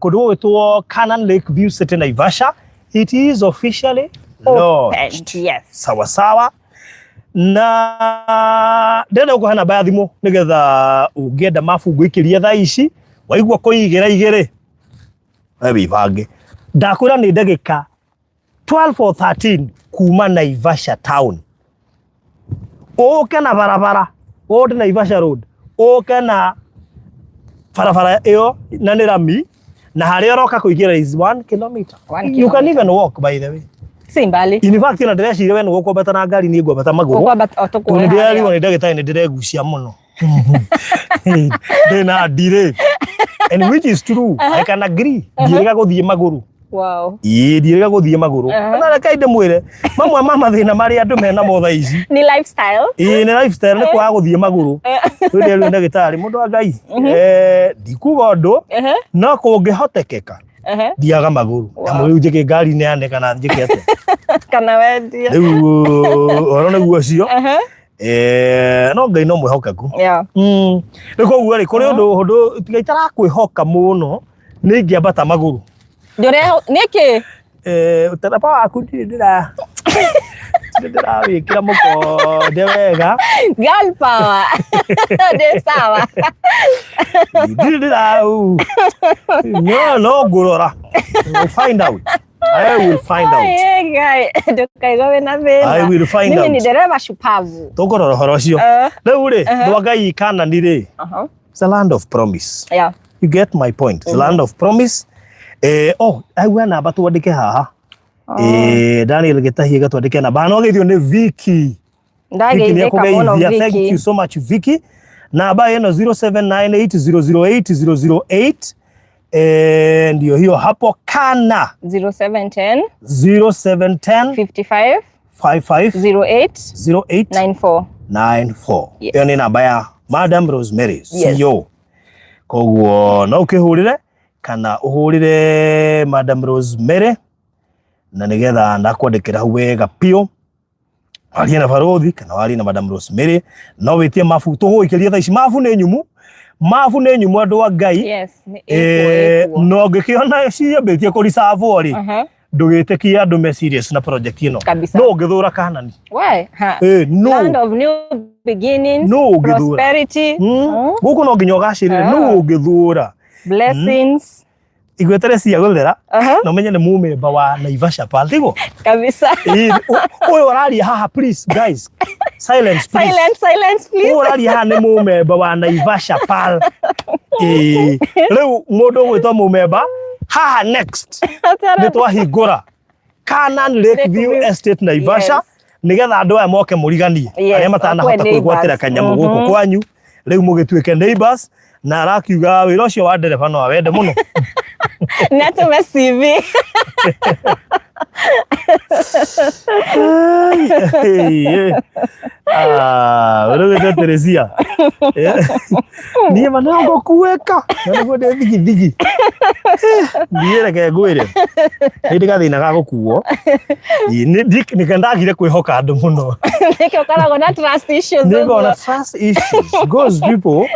kũndũ gũgwĩtwo Canaan Lake View City Naivasha, it is officially launched. Opened, yes. Sawa sawa. Na ndĩrenda gũkũhe namba ya thimũ nĩgetha ũngĩenda mabu ngũikĩria thaa ici waigua kũigĩra igĩrĩ we wĩbange. Ndakwĩra nĩ ndagĩka 12 or 13 kuma Naivasha town ũke na barabara Old Naivasha Road ũke na barabara ĩyo na nĩ rami na harĩa ũroka kũingĩra is 1 kilometer. One You can kilometer. even walk, by the way. Si mbali. In fact ona ndĩreciria we nĩ ũkwambata na ngari niĩ ngwambata magũrũ Ũkwambata o tondũ tũkuoe ndĩrerigwo harĩa. nĩ ndagĩtarĩ nĩ ndĩregucia mũno ndĩna ndirĩ and which is true, I can agree, ndiĩrĩga gũthiĩ magũrũ. Wow. Ĩĩ ndiĩrĩga gũthiĩ magũrũ. Na reke ndĩmwĩre mamwe ma mathĩna marĩa andũ menamo thaa ici. Ni lifestyle. Ĩĩ nĩ lifestyle, nĩ kwaga gũthiĩ magũrũ. Rĩu ndĩrerwo ndagĩtarĩ mũndũ wa Ngai ndikuga ũndũ no kũngĩhotekeka thiaga magũrũ. Amu rĩu njĩke ngari neane kana njĩke atĩa. Kana wendie. Rĩu ũhoro nĩguo ũcio. No Ngai no mwĩhokeku. Yeah. Rĩu koguo rĩ kũrĩ ũndũ ũndũ tiga itarakwĩhoka mũno nĩ ingĩambata magũrũ. Ndũreho nĩkĩ? Ũtereba waku ndirĩ ndĩra ndirĩ ndĩrawĩkĩra mũkonde wega. Girl power. Ndĩ sawa. Ndirĩ ndĩra no ngũrora. We'll find out. I will find out. Ai, Ngai, ndũkaigua wĩna thĩna. I will find Mimi out. ni dereva shupavu. Tũkũrora ũhoro ũcio. Rĩu rĩ, ndwa Ngai Kanani rĩ, it's a land of promise. You get my point. It's a land of promise. Oh, aigua namba twandĩke haha. Daniel Gĩtahie gatwandĩke namba. No geithio nĩ Vicky. Vicky nĩ Ndageithĩka mũno akũgeithia. Thank Vicky. you so much, Vicky. Namba ĩno 0798008008. Ndio hiyo hapo kana 0710 0710 55 55 08 08 94. 94. Yes. Ĩyo nĩ namba ya Madam Rosemary Yes. CEO. Koguo no ũkĩhũrĩre kana ũhũrĩre Madam Rosemary na nĩgetha ndakwandĩkĩra hau wega biũ, warie na barothi kana warie na Madam Rosemary, no wĩtie mabu tũgũgĩkĩria thaa ici. Mabu nĩ nyumu, mabu nĩ nyumu, andũ a Ngai. Yes, nĩ ĩkuo, ĩkuo. No ngĩkĩona ciambĩtie kũricabwo rĩ, ndũgĩtĩkie andũ me serious na project ĩno. Kabisa. No ũngĩthũra Kanani. Why? Ha. No. Land of new beginnings, No ũngĩthũra. prosperity, Gũkũ no nginya ũgacĩrĩre, no ũngĩthũra. Blessings. Igwetere cia gũthera na ũmenye nĩ mũmemba wa Naivasha Pearl, tiguo? Kabisa. Ũyũ ũraria haha, please guys, silence please. Silence, silence please. Ũyũ ũraria haha nĩ mũmemba wa Naivasha Pearl. Rĩu mũndũ ũgwĩtwo mũmemba haha next nĩ twahingũra Canaan Lake View Estate Naivasha, nĩgetha andũ aya moke mũriganie arĩa matanahota akwe kwĩgwatĩra neighbors. kanyamũ gũkũ kwanyu, rĩu mũgĩtuĩke neighbors. Na arakiuga wĩra ũcio wa ndereba no awende mũno. Nĩ atũme CV. Ũrũgĩte Teresia, niĩ ma no ngũkuĩka na nĩguo ndĩ thigithigi. Niĩ reke ngwĩre, nĩ ndĩ gathĩna ga gũkuo. Nĩke ndagire kwĩhoka andũ mũno. Nĩkĩo ũkoragwo na trust issues. Nĩngoragwo na trust issues because people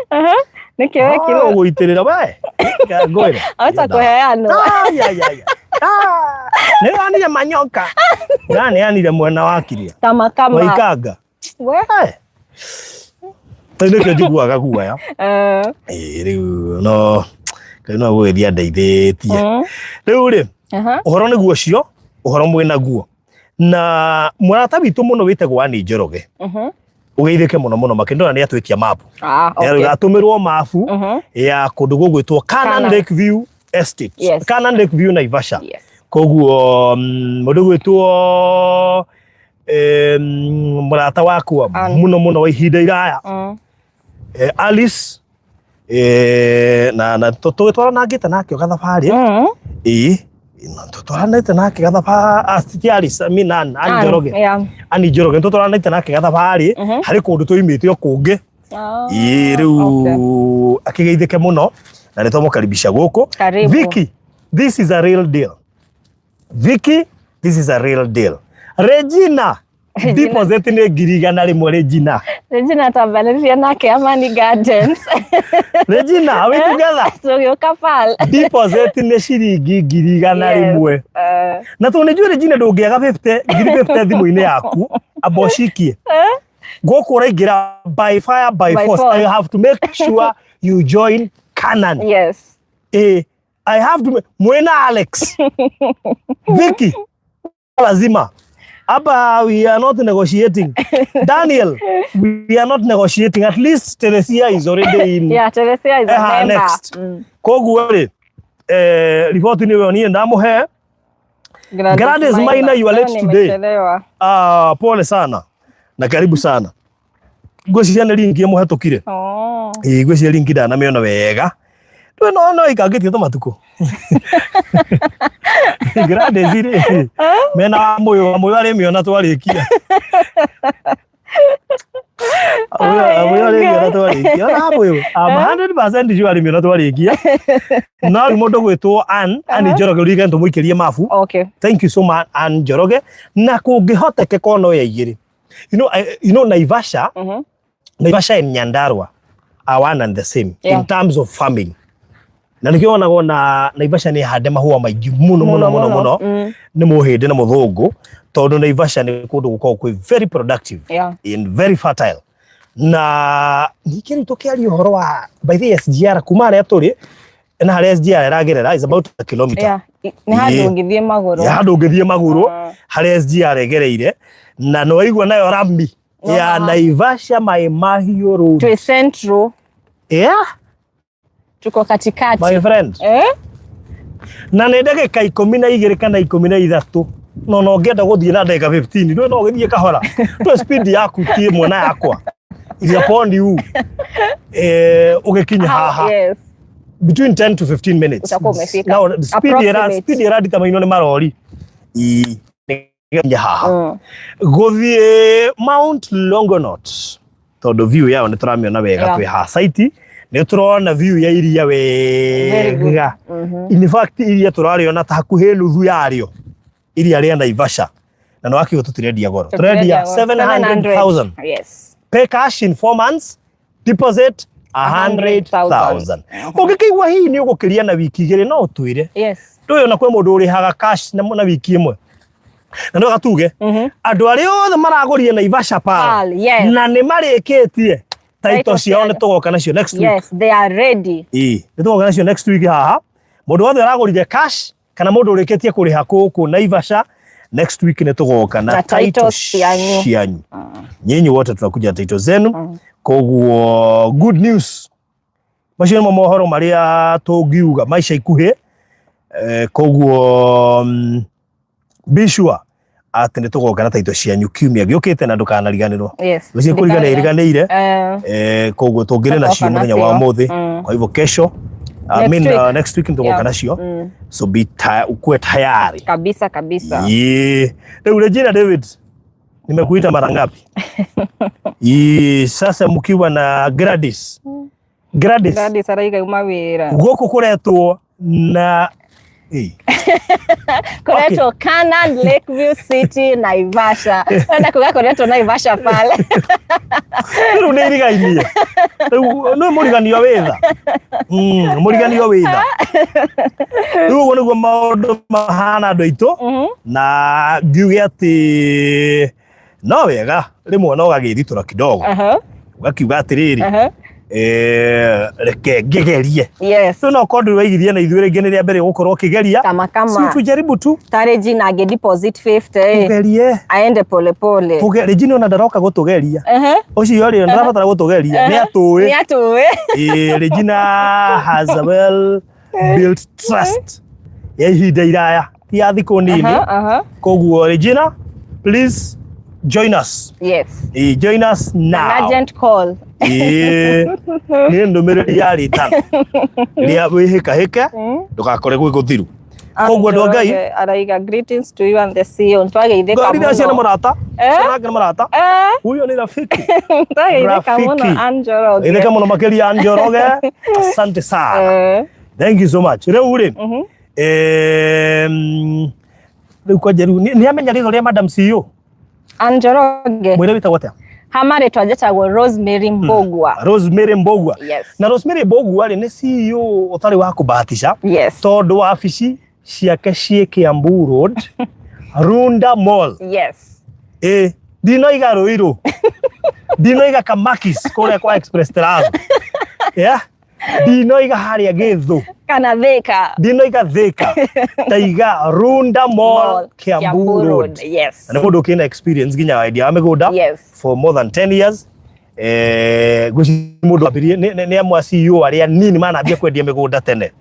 Nĩkĩo wekirwo. Ũgũitĩrĩra we. Reke ngwĩre. Ahota kũheanwo. Ai, ai, ai. Ah, nĩwanire manyoka, ndaneanire mwena wa kiria Kama kama. Waikanga. We. Rĩu nĩkĩo njiguaga guoya. Rĩu no Ngai no gũgĩthiĩ andeithĩtie. Rĩu rĩ, ũhoro nĩguo ũcio, ũhoro mwĩnaguo na mũrata witũ mũno wĩtagwo Anĩ Njoroge, ũgeithĩke mũno mũno makĩndora nĩ atwĩtia mapu. Atũmĩrwo mabu ya kũndũ gũgwĩtwo Canaan Canaan. Lake View Estate. Canaan Lake View Naivasha. Koguo mũndũ gwĩtwo mũrata wakwa Ann. mũno mũno wa ihinda iraya, Alice, na tũgĩtwaranangĩte nake o gathabarĩ. Ĩĩ, na tũtwaranĩte nake gathabarĩ, ti Alice, I mean Ann, Ann Ann, Njoroge. Ann Njoroge tũtwaranĩte nake gathabarĩ harĩ kũndũ tũimĩte o kũngĩ. Ĩĩ, rĩu akĩgeithĩke mũno na nĩ twamũkaribisha gũkũ. Karibu. Vicky, this is a real deal. Vicky, this is a real deal. Regina, Regina. Deposit nĩ 100,000, Regina. Regina twambanĩrĩria nake Amani Gardens. Regina, are we together? Tũgĩũka Pearl. Deposit nĩ ciringi ngiri igana rĩmwe. Na tondũ nĩ njũĩ Regina ndũngĩaga 50 ngiri 50 thimũ-inĩ yaku, amba ũcikie. Gũkũ ũraingĩra by fire by By force. force. I have to make sure you join Canaan. I have to mwena Alex. Vicky, lazima. Hapa we are not negotiating. Daniel, we are not negotiating. At least Teresia is already in. Yeah, Teresia is a member. Next. Koguo rĩ, riboti nĩ yo niĩ ndamũhe. Gladys Maina, you are late Leo today. nimechelewa. Ah, pole sana na karibu sana. Ngwĩciria nĩ ringi ĩmũhetũkire. Ĩĩ, ngwĩciria ringi ndanamĩona wega. Ndũĩ no ikangĩtie tũmatukũ. Gladys rĩ, mena wa Mũyũ, wa Mũyũ arĩmĩona twarĩkia. Amũyũ arĩmĩona twarĩkia. Ona Mũyũ, I'm 100% sure arĩmĩona twarĩkia. No rĩu mũndũ gwĩtwo Ann, Ann Njoroge, ririkane tũmũikĩrie mabu. Thank you so much, Ann Njoroge. Na kũngĩhotekeka no ya igĩrĩ. You know Naivasha, Naivasha and Nyandarua are one and the same in terms of farming. Na nĩkĩo wonagwo na Naivasha nĩ hande mahũa maingĩ mũno mũno mũno mũno nĩ mũhĩndĩ na mũthũngũ, tondũ Naivasha nĩ kũndũ gũkoragwo kwĩ very productive and very fertile. Na ningĩ rĩu tũkĩaria ũhoro wa, by the way, SGR kuma harĩa tũrĩ na harĩa SGR ĩragerera is about a kilometer. Yeah. Nĩ handũ ũngĩthiĩ magũrũ. Ya handũ ũngĩthiĩ magũrũ harĩa SGR ĩgereire, na nĩ waigua nayo rami ya Naivasha Mai Mahiũ Road. Twĩ central. Tuko katikati. My friend. Eh? Na nĩ ndagĩka 12 kana 13, no ũngĩenda gũthiĩ na ndagĩka 15, ndũĩ no ũgĩthiĩ kahora, twe speed yaku ti ĩmwe na yakwa, is upon you, ũgĩkinya haha between 10 to 15 minutes Utakuwa umefika. Now, speed ĩra Approximate. speed ĩranditamainwo nĩ marori nĩkinya haha. Gũthiĩ Mount Longonot, tondũ view yao nĩ tũramĩona wega. Twĩ haha site nĩ tũrona view ya iria Very good. wega. In fact, iria tũrarĩona ta hakuhĩ nuthu yarĩo, iria rĩa Naivasha. Na nĩ wakiuga tũtirendia goro, tũrendia 700,000. Pay cash in 4 months, deposit 100,000. Ũngĩkĩigua hihi nĩ ũgũkĩria na wiki 2, no ũtwĩre. Ndũĩ ona kwĩ mũndũ ũrĩhaga cash na wiki 1. Na no gatuge andũ arĩa othe maragũrire Naivasha Pearl Pearl, yes. na nĩ marĩkĩtie title Title ciao, ciao. nĩ tũgoka nacio next week. Yes, they are ready. Ĩĩ, nĩ tũgoka nacio next week haha. Mũndũ wothe ũragũrire cash kana mũndũ ũrĩkĩtie kũrĩha kũkũ Naivasha, next week nĩ tũgoka na Na title titles cianyu. cianyu. Nyinyi wote tunakuja na title zenu. Koguo good news, macio nĩmo mohoro marĩa tũngiuga maica ikuhĩ. Koguo be sure atĩ nĩ tũgoka na title cianyu kiumia gĩũkĩte, na ndũkanariganĩrwo. Ũcio kũrigana iriganĩire. Koguo tũngĩrĩ nacio Tũgoka mũthenya wa nacio. ũmũthĩ. Kwa hivyo kesho, I Next mean, week. Next week nĩtũgoka nacio. So be ukuwe tayari. Kabisa kabisa. Yeah. Rĩu Regina David, nimekuita mara ngapi? Ii, sasa mkiwa na Gladys. Gladys. Gladys araiga uma wĩra. Gũkũ kũretwo na Ĩ. Kuretwo Canaan Lakeview City Naivasha. Wenda kuga kuretwo Naivasha pale. Rĩu nĩ irigainie. Rĩu nĩ mũriganio wĩtha. Mũriganio wĩtha. Rĩu ũguo nĩguo maũndũ mahana, andũ aitũ. Na ngiuge atĩ no wega rĩmwe no ũgagĩthitũra kidogo, ũgakiuga atĩrĩrĩ, reke ngĩgerie. Rĩu no korwo ndũrĩ waigithia na ithuĩ, rĩngĩ nĩ rĩa mbere ũgũkorwo ũkĩgeria. Kama Si kama tujaribu tu. Ta Regina angĩ deposit 50, Tugerie. Aende pole pole. Regina ona ndaroka gũtũgeria. Ũcio rĩ, ndarabatara gũtũgeria, nĩ atũĩ. Nĩ atũĩ. Regina has a well built trust ya ihinda iraya, ti ya thikũ nini. Koguo Regina, please join us. Join us An now. urgent call. Ĩĩ, nĩ ndũmĩrĩri ya rĩtana rĩa wĩhĩkahĩke, ndũgakore gwĩ gũthiru. Koguo andũ a Ngai, Njoroge araiga, "Greetings to you and the CEO." Nitwageithĩka ngari cia na mũno. mũrata. Ciana nake nĩ mũrata. Huyo ni rafiki. Twageithĩka mũno, Rafiki. Ann Njoroge. Geithĩka mũno makĩria, Ann Njoroge, asante sana. Thank you so much. Rĩu rĩ, rĩu kwanja rĩu nĩ amenya rĩtwa rĩa Madam CEO. Ann Njoroge. Mwĩre wĩtagwo atĩa? Hama rĩtwa njĩtagwo Rosemary Mbugua. Rosemary Mbugua. Yes. Na Rosemary Mbugua rĩ, nĩ CEO ũtarĩ wa kũbahatisha, tondũ wabici ciake ciĩ Kiambu Road, Runda Mall. Ĩ, ndinoiga Ruiru, ndinoiga Kamakis kũrĩa kwa Express Terrace, yeah, ndinoiga harĩa Gĩthũ Kana Thika. Ndinoiga Thika, ndaiga Runda Mall, Kiambu Road. Na nĩ mũndũ ũkĩna experience nginya wendia wa mĩgũnda for more than 10 years. Ngwĩciria mũndũ ambirie nĩ amwe a CEO arĩa nini manambia kwendia mĩgũnda tene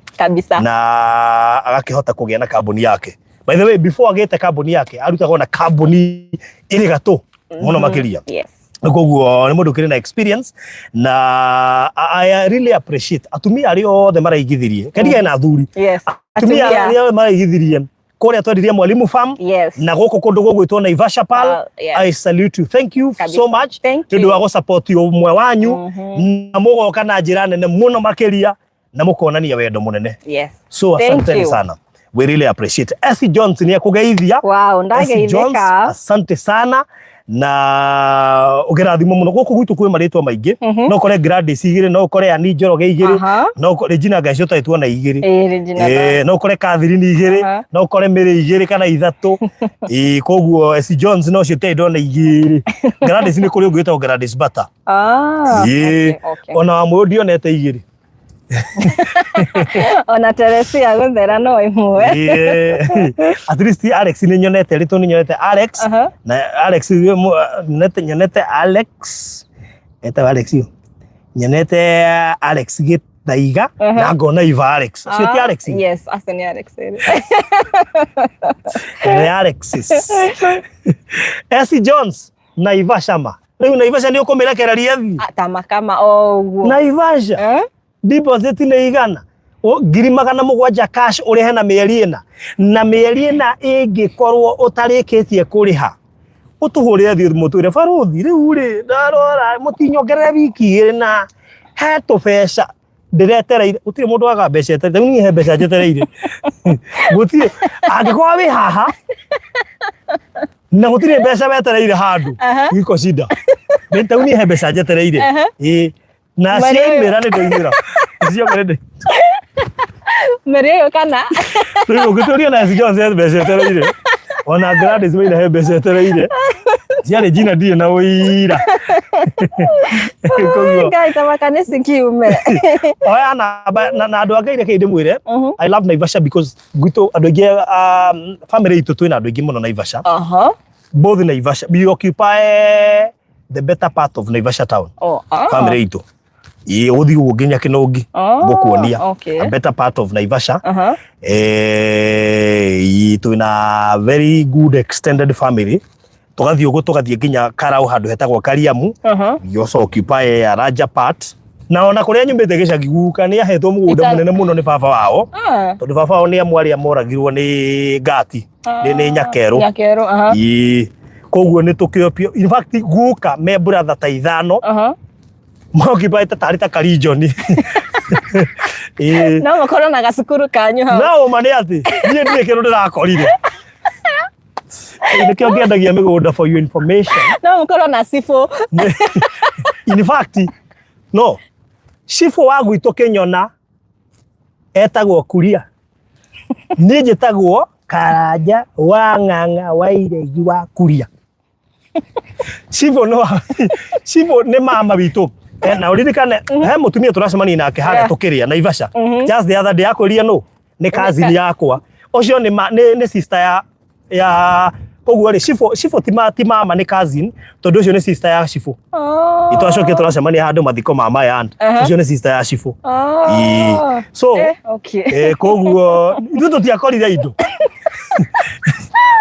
na agakĩhota kũgĩa na kambuni yake. By the way, before agĩte kambuni yake, arutagwo na kambuni ĩrĩ gatũ mũno makĩria. Koguo nĩ mũndũ ũkĩrĩ na experience, na I really appreciate atumia arĩa othe maraigithirie, kendigae na athuri, atumia Atumia. arĩa othe maraigithirie kũrĩa twendirie Mwalimu Farm na gũkũ kũndũ gũgwĩtwo Naivasha Pearl. Pearl, yes. I salute you, thank you Kabisa. so much Thank nĩ ũndũ you. wa gũsupport ũmwe wanyu, na mũgoka na njĩra nene mũno makĩria, na mũkonania wendo mũnene. So Thank asanteni you. sana, we really appreciate. Essie Jones nĩ ekũgeithia. Wow, Essie Jones, ndageithĩka. asante sana. Na ũkĩrathimwo mũno. Gũkũ gwitũ kwĩ marĩtwa maingĩ. No ũkore Gladys igĩrĩ, no ũkore Annie Njoroge igĩrĩ, no ũkore Regina Ngaici ũtarĩ tuona igĩrĩ. Ĩĩ, Regina. No ũkore Catherine igĩrĩ, no ũkore Mary igĩrĩ kana ithatũ. Koguo S Jones no cio itarĩ ndona igĩrĩ. Gladys nĩ kũrĩ ũngĩ wĩtagwo Gladys Bata. Ona wa mũyũ ndionete igĩrĩ. Ona Teresia gũthera no ĩmwe. At least Alex nĩ nyonete rĩtũ, nĩ nyonete Alex. Na Alex nyonete Alex etagwo Alex ũ, nyonete Alex Gĩthaiga na ngona Iva Alex. Acio ti Alex? Yes, acio nĩ Alex. Nĩ Alexis. Essie Jones, Naivasha ma. Rĩu Naivasha nĩ ũkũmĩrekereria thiĩ? Ah, ta makama o ũguo. Naivasha? Eh? Deposit nĩ igana? 700,000 cash ũrĩhe na mĩeri 4. Na mĩeri 4 ĩngĩkorwo ũtarĩkĩtie kũrĩha, ũtũhũrĩre thimũ ũtwĩre barothi rĩu rĩ ndarora mũtinyongerere wiki 2 na he tũbeca ndĩretereire. Gũtirĩ mũndũ waga mbeca etereire. Rĩu niĩ he mbeca njetereire. Gũtirĩ. Angĩkorwo wĩ haha na gũtirĩ mbeca wetereire handũ, iko shida. Rĩu niĩ he mbeca njetereire. Ĩĩ. Na ciaumĩra nĩ ndaumĩra. Ciaumĩra nĩ Mĩrĩ ĩyo kana? Rĩu ũngĩtũria na Essie Jones he mbeca etereire. Ona Gladys Maina he mbeca etereire. Ciarĩ njina ndirĩ na ũira. Koguo Ngai ta maka nĩ cikiume. Oya namba na andũ a Ngai reke ndĩmwĩre. I love Naivasha because gwitũ andũ aingĩ, family itũ twĩna andũ aingĩ mũno Naivasha. Both Naivasha. We occupy the better part of Naivasha town. Oh, ah. Family itũ. Ĩĩ, ũgũthiĩ ũguo nginya Kĩnũngi. Ngũkuonia. A better part of Naivasha. Twĩna very good extended family. Tũgathiĩ ũguo tũgathiĩ nginya Karau handũ hetagwo Kariamu. We also occupy a larger part. Na ona kũrĩa nyumĩte gĩcagi guka nĩ ahetwo mũgũnda mũnene mũno nĩ baba wao. Tondũ baba wao nĩ amwe arĩa moragirwo nĩ ngati. Nĩ Nyakerũ. Nyakerũ, aha. Ĩĩ. Koguo nĩ tũkĩopio. In fact guka me brother ta 5. Mokipaite tarĩ ta karijoni. Ĩĩ. No mũkorwo na gacukuru kanyu hau. Na ũma nĩ atĩ niĩ ndirĩ kĩndũ ndĩrakorire. Nĩkĩo ngĩendagia mĩgũnda for your information. No mũkorwo na cibũ. In fact, no cibũ wa gwitũ Kĩnyona etagwo Kuria. Niĩ njĩtagwo Karanja wa Ng'ang'a wa Iregi wa Kuria. Cibũ no cibũ nĩ mama witũ. Na ũririkane he mũtumia tũracemania nake harĩa tũkĩrĩa Naivasha. Just the other day akwĩrire nũ? Nĩ cousin yakwa. Ũcio nĩ sister ya koguo rĩ cibũ ti mama, nĩ cousin, tondũ ũcio nĩ sister ya cibũ. Itwacokire tũracemania handũ mathiko ma my aunt. Ũcio nĩ sister ya cibũ. So, koguo ithuĩ tũtiakorire indo.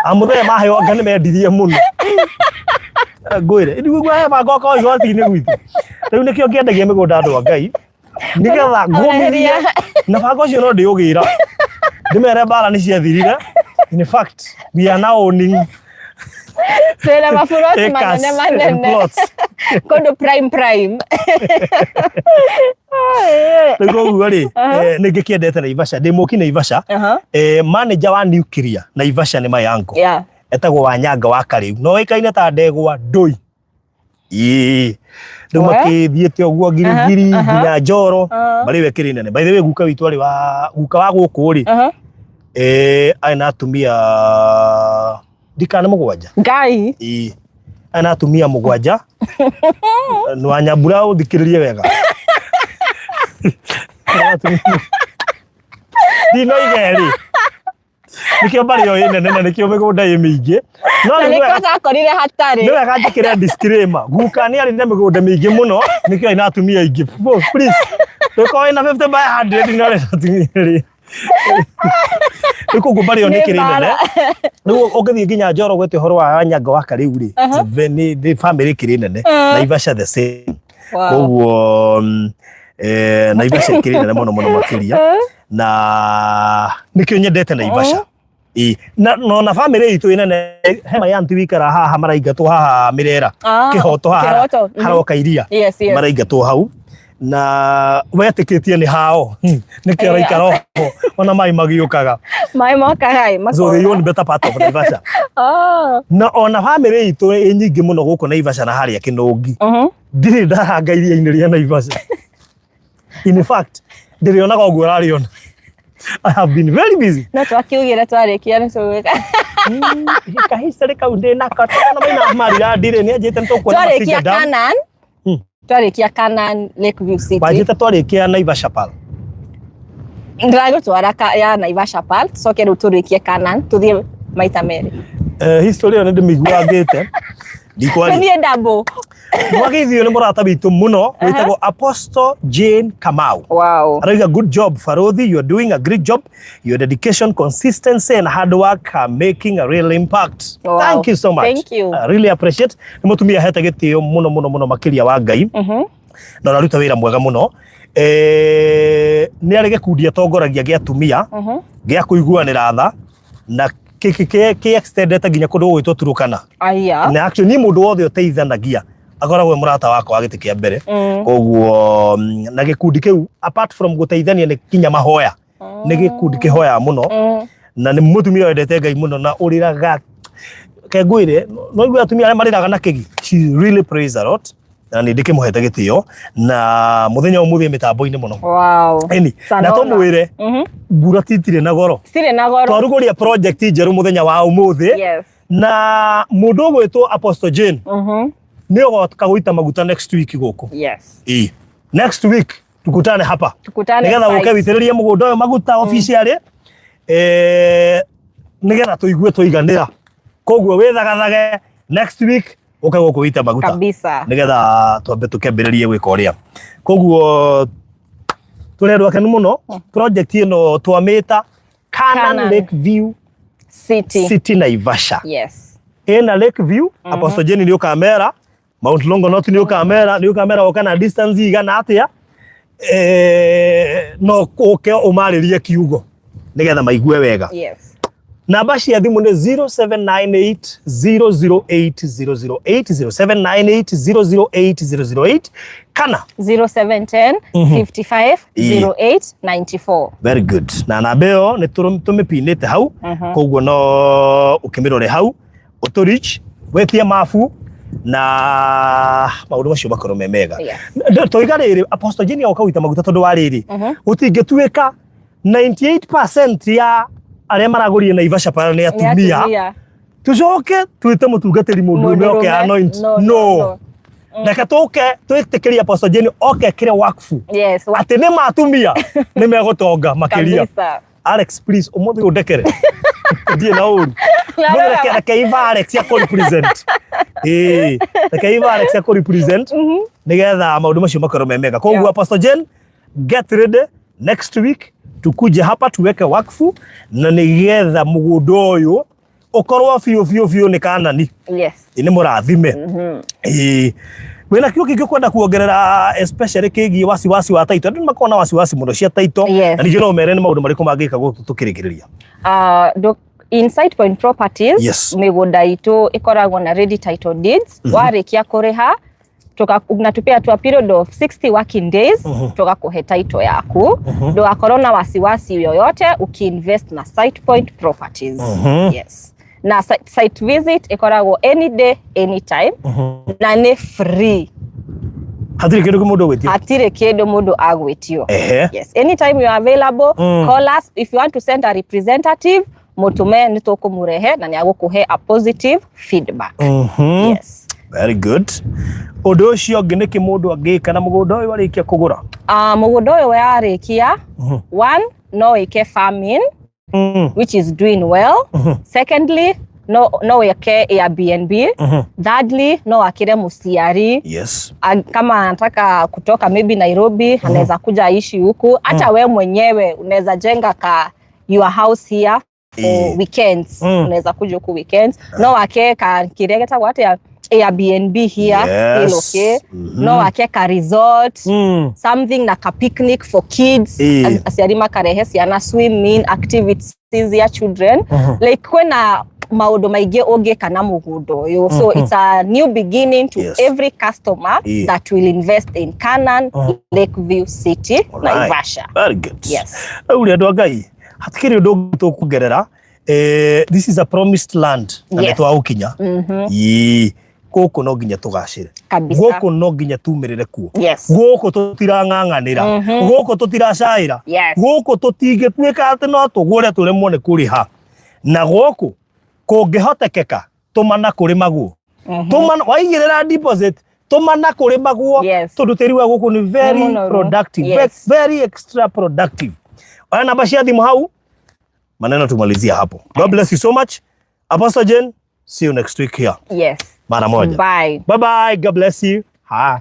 Amũthenya maheo anga nĩ mendirie mũno. Ngwĩre, nĩguo he banga okorwo igoti-inĩ gwitũ. Rĩu nĩkĩo ngĩendagia mĩgũnda andũ a Ngai. Nĩgetha ngũmithie na banga ũcio no ndĩũgĩra. Ndĩmere mbara nĩ ciathirire. In fact, we are now owning Twĩna maburoti acres manene and manene. plots. Kũndũ prime prime. Rĩu koguo rĩ, nĩ ngĩkĩendete Naivasha, ndĩ mũki Naivasha. Manager wa nuclear Naivasha nĩ my uncle. Etagwo Wanyanga wa Karĩu. No oĩkaine ta ndegwa ndũi. Ĩĩ. Rĩu makĩthiĩte ũguo ngirigiri nginya Njoro. Marĩ we kĩrĩ nene. By the way guka witũ arĩ wa guka wa gũkũ rĩ. Arĩ na atumia ndikana 7. Ngai. Ĩĩ. Arĩ na atumia 7. Nĩ wa Nyambura ũthikĩrĩrie wega. Ndinoiga erĩ. Nĩkĩo mbarĩ ĩyo ĩ nene na nĩkĩo mĩgũnda ĩ mĩingĩ. No Na nĩ nĩkĩo wega ndakorire hatarĩ. nĩ wega njĩkĩre disclaimer. Guka nĩ arĩ na mĩgũnda mĩingĩ mũno, nĩkĩo arĩ na atumia aingĩ. Please. Ndũkorwo wĩna 50 by 100 na ũrĩ na atumia erĩ. Rĩu koguo mbarĩ ĩyo nĩ ĩkĩrĩ nene. Rĩu ũngĩthiĩ nginya Njoro gwete ũhoro wa Wanyanga wa Karĩu rĩ, nĩ family ĩkĩrĩ nene. Naivasha the same. Koguo Naivasha ĩkĩrĩ nene mũno mũno makĩria. Na nĩkĩo nyendete Naivasha. Ĩĩ. Na na family itũ ĩ nene, he my auntie wikara haha maraingatwo haha Mĩrera. Kĩhoto haha. Kĩhoto. Haroka iria. Yes, yes. Maraingatwo hau. Na wetĩkĩtie nĩ hao. Nĩkĩo araikara oho. Ona maĩ magĩũkaga. Maĩ mokaga ĩ, So they makora. own better part of Naivasha. Oh. Na ona bamĩrĩ itũ ĩ nyingĩ mũno gũkũ Naivasha na harĩa Kĩnũngi, ndirĩ ndahanga iria-inĩ rĩa Naivasha. In fact, ndĩrĩonaga ũguo ũrarĩona. I have been very busy. No twakiugire twarĩkia nĩ tũgwĩka. Kahistory kau ndĩ nako twana maina marira ndirĩ nĩ anjĩte nĩ tũkuona Twarĩkia Mafinga Dam. Canaan. Twarĩkia Canaan Lakeview City. Wanjĩte twarĩkia Naivasha Pearl. Ndĩragũtwara ya Naivasha Pearl, tũcoke rĩu tũrĩkie Canaan, tũthiĩ maita merĩ. History ĩyo nĩ ndĩmĩiguangĩte. Ndikwaria. Tũthiĩ double. Mwageithio nĩ mũrata witũ mũno wĩtagwo Apostle Jane Kamau. Wow. Arauga, "Good job, Farodhi, you are doing a great job. Your dedication, consistency and hard work are making a real impact." Thank you so much. Thank you. I really appreciate. Nĩ mũtumia hete gĩtĩo mũno mũno mũno makĩria wa Ngai na ũraruta wĩra mwega mũno. Nĩ arĩ gĩkundi atongoragia gĩa atumia gĩa kũiguanĩra tha na kĩ extendete nginya kũndũ gũgwĩtwo Turukana. Aya. Na actually niĩ mũndũ wothe ũteithanagia akoragwo e mũrata wakwa wa gĩtĩ kĩa mbere. Koguo na gĩkundi kĩu, apart from gũteithania, nĩ kinya mahoya, nĩ gĩkundi kĩhoyaga mũno. Na nĩ mũtumia wendete Ngai mũno na ũrĩraga kengwĩre no igue atumia arĩa marĩraga na kĩgi. She really prays a lot na nĩ ndĩkĩmũhete gĩtĩo na mũthenya ũmũthĩ mĩtambo-inĩ mũno. Ĩni na Sanona. Tũmwĩre mbura titirĩ na goro. Citirĩ na goro. Twarugũria project njerũ mũthenya wa ũmũthĩ na mũndũ ũgwĩtwo Apostle Jane nĩ ũgoka gũita maguta next week gũkũ. Ĩĩ. Next week tukutane hapa. Tukutane Nigetha site. ũke witĩrĩrie mũgũnda ũyũ maguta officially, nigetha tũigue tũiganĩra. Koguo wĩthagathage next week ũke gũkũ wĩite maguta nigetha twambe tũkĩambĩrĩrie gwĩka ũrĩa. Koguo tũrĩ andũ akenu mũno. Project ĩno twamĩta Canaan Canaan. Lake View City. City Naivasha. Ĩna Lake View. Apostle Jane nĩ ũkamera Mount Longonot, nĩ ũkamera, nĩ ũkamera woka na distance igana atĩa, no ũke ũmarĩrie kiugo nĩgetha maigue wega. Namba cia thimũ nĩ 0798 008 008, 0798 008 008 kana 0710 55 08 94. Very good. Na namba ĩyo nĩ tũmĩpinĩte hau, koguo no ũkĩmĩrore hau ũtũ reach wĩtie mabu na maũndũ macio makorwo me mega. Toiga rĩrĩ, Apostle Jane agoka gũita maguta tondũ wa rĩrĩ, gũtingĩtuĩka 98% ya arĩa maragũrire Naivasha Pearl nĩ atumia, Atumia. tucoke twĩte mũtungatĩri mũndũrũme oke Mũndũrũme. anoint. No, no, no. Reke tũke twĩtĩkĩrie Apostle Jane oke ekĩre wakfu atĩ nĩ ma atumia nĩ megũtonga makĩria. Alex, please, ũmũthĩ ũndekere ndiĩ na ũru. Mũthĩ reke Iva Alex akũ represent. Ĩĩ, reke Iva Alex akũ represent nĩgetha maũndũ macio makorwo me mega. Koguo Apostle Jane, get ready, next week tukuje hapa tuweke wakfu na nĩgetha mũgũnda ũyũ ũkorwo biũ biũ biũ nĩ Kanani. Nĩ mũrathime. Ĩĩ, wĩna kiugo kĩngĩ ũkwenda kuongerera, especially kĩgiĩ wasiwasi wa title? Andũ nĩ makoragwo na wasiwasi mũno cia title. Na ningĩ no ũmere nĩ maũndũ marĩkũ mangĩka gũkũ tũkĩrĩkĩrĩria. In Site Point Properties, mĩgũnda itũ ĩkoragwo na ready title deeds. Warĩkia kũrĩha, unatupea tu a period of 60 working days, tukakuhe title yaku. Ndũgakorwo na wasiwasi yoyote ukiinvest na Site Point Properties. Yes, na site visit ĩkoragwo any day, anytime, na nĩ free. Hatirĩ kĩndũ kĩmũndũ ũgwĩtio. Hatirĩ kĩndũ mũndũ agwĩtio. Yes, anytime you are available, call us. If you want to send a representative, mũtũme, nĩ tũkũmũrehe na nĩ agũkũhe a positive feedback. Yes. Very good. Ũndũ ũcio ũngĩ, nĩkĩ mũndũ angĩka na mũgũnda ũyũ arĩkia kũgũra? Mũgũnda ũyũ warĩkia, one, no wĩke farming, which is doing well. Secondly, no wĩke Airbnb. Thirdly, no akire mũciari. Kama anataka kutoka maybe Nairobi, anaweza kuja aishi huku. Hata we mwenyewe unaweza jenga ka your house here for weekends. Unaweza kuja huku weekends. No wake ka kĩrĩa gĩtagwo atĩa, Airbnb here, still okay. No wake ka resort, something na ka picnic for kids. Aciari makarehe ciana, swimming activities ya children. Like kwĩna maũndũ maingĩ ũngĩka na mũgũnda ũyũ, so it's a new beginning to every customer that will invest in Canaan Lakeview City, Alright. Naivasha. Very good. Yes. Rĩu rĩ, andũ a Ngai, hatikĩrĩ ũndũ ũngĩ tũkuongerera. This is a promised land na nĩ twagũkinya. Ĩĩ, gũkũ no nginya tũgacĩre. Kabisa. Gũkũ no nginya tumĩrĩre kuo. Gũkũ tũtirang'ang'anĩra, gũkũ tũtiracaĩra, gũkũ tũtingĩtuĩka atĩ no tũgũre tũremwo nĩ kũrĩha, na gũkũ kũngĩhotekeka tũmana kũrĩmagwo, tũmana waigĩrĩra deposit, tũmana kũrĩmagwo, tondũ tĩri wa gũkũ nĩ very mũnoru. productive, very extra productive. Oya namba cia thimũ hau, maneno tumalizia hapo. God bless you so much. Apostle Jane, see you next week here. Mara moja. Bye. Bye bye. God bless you. Ha.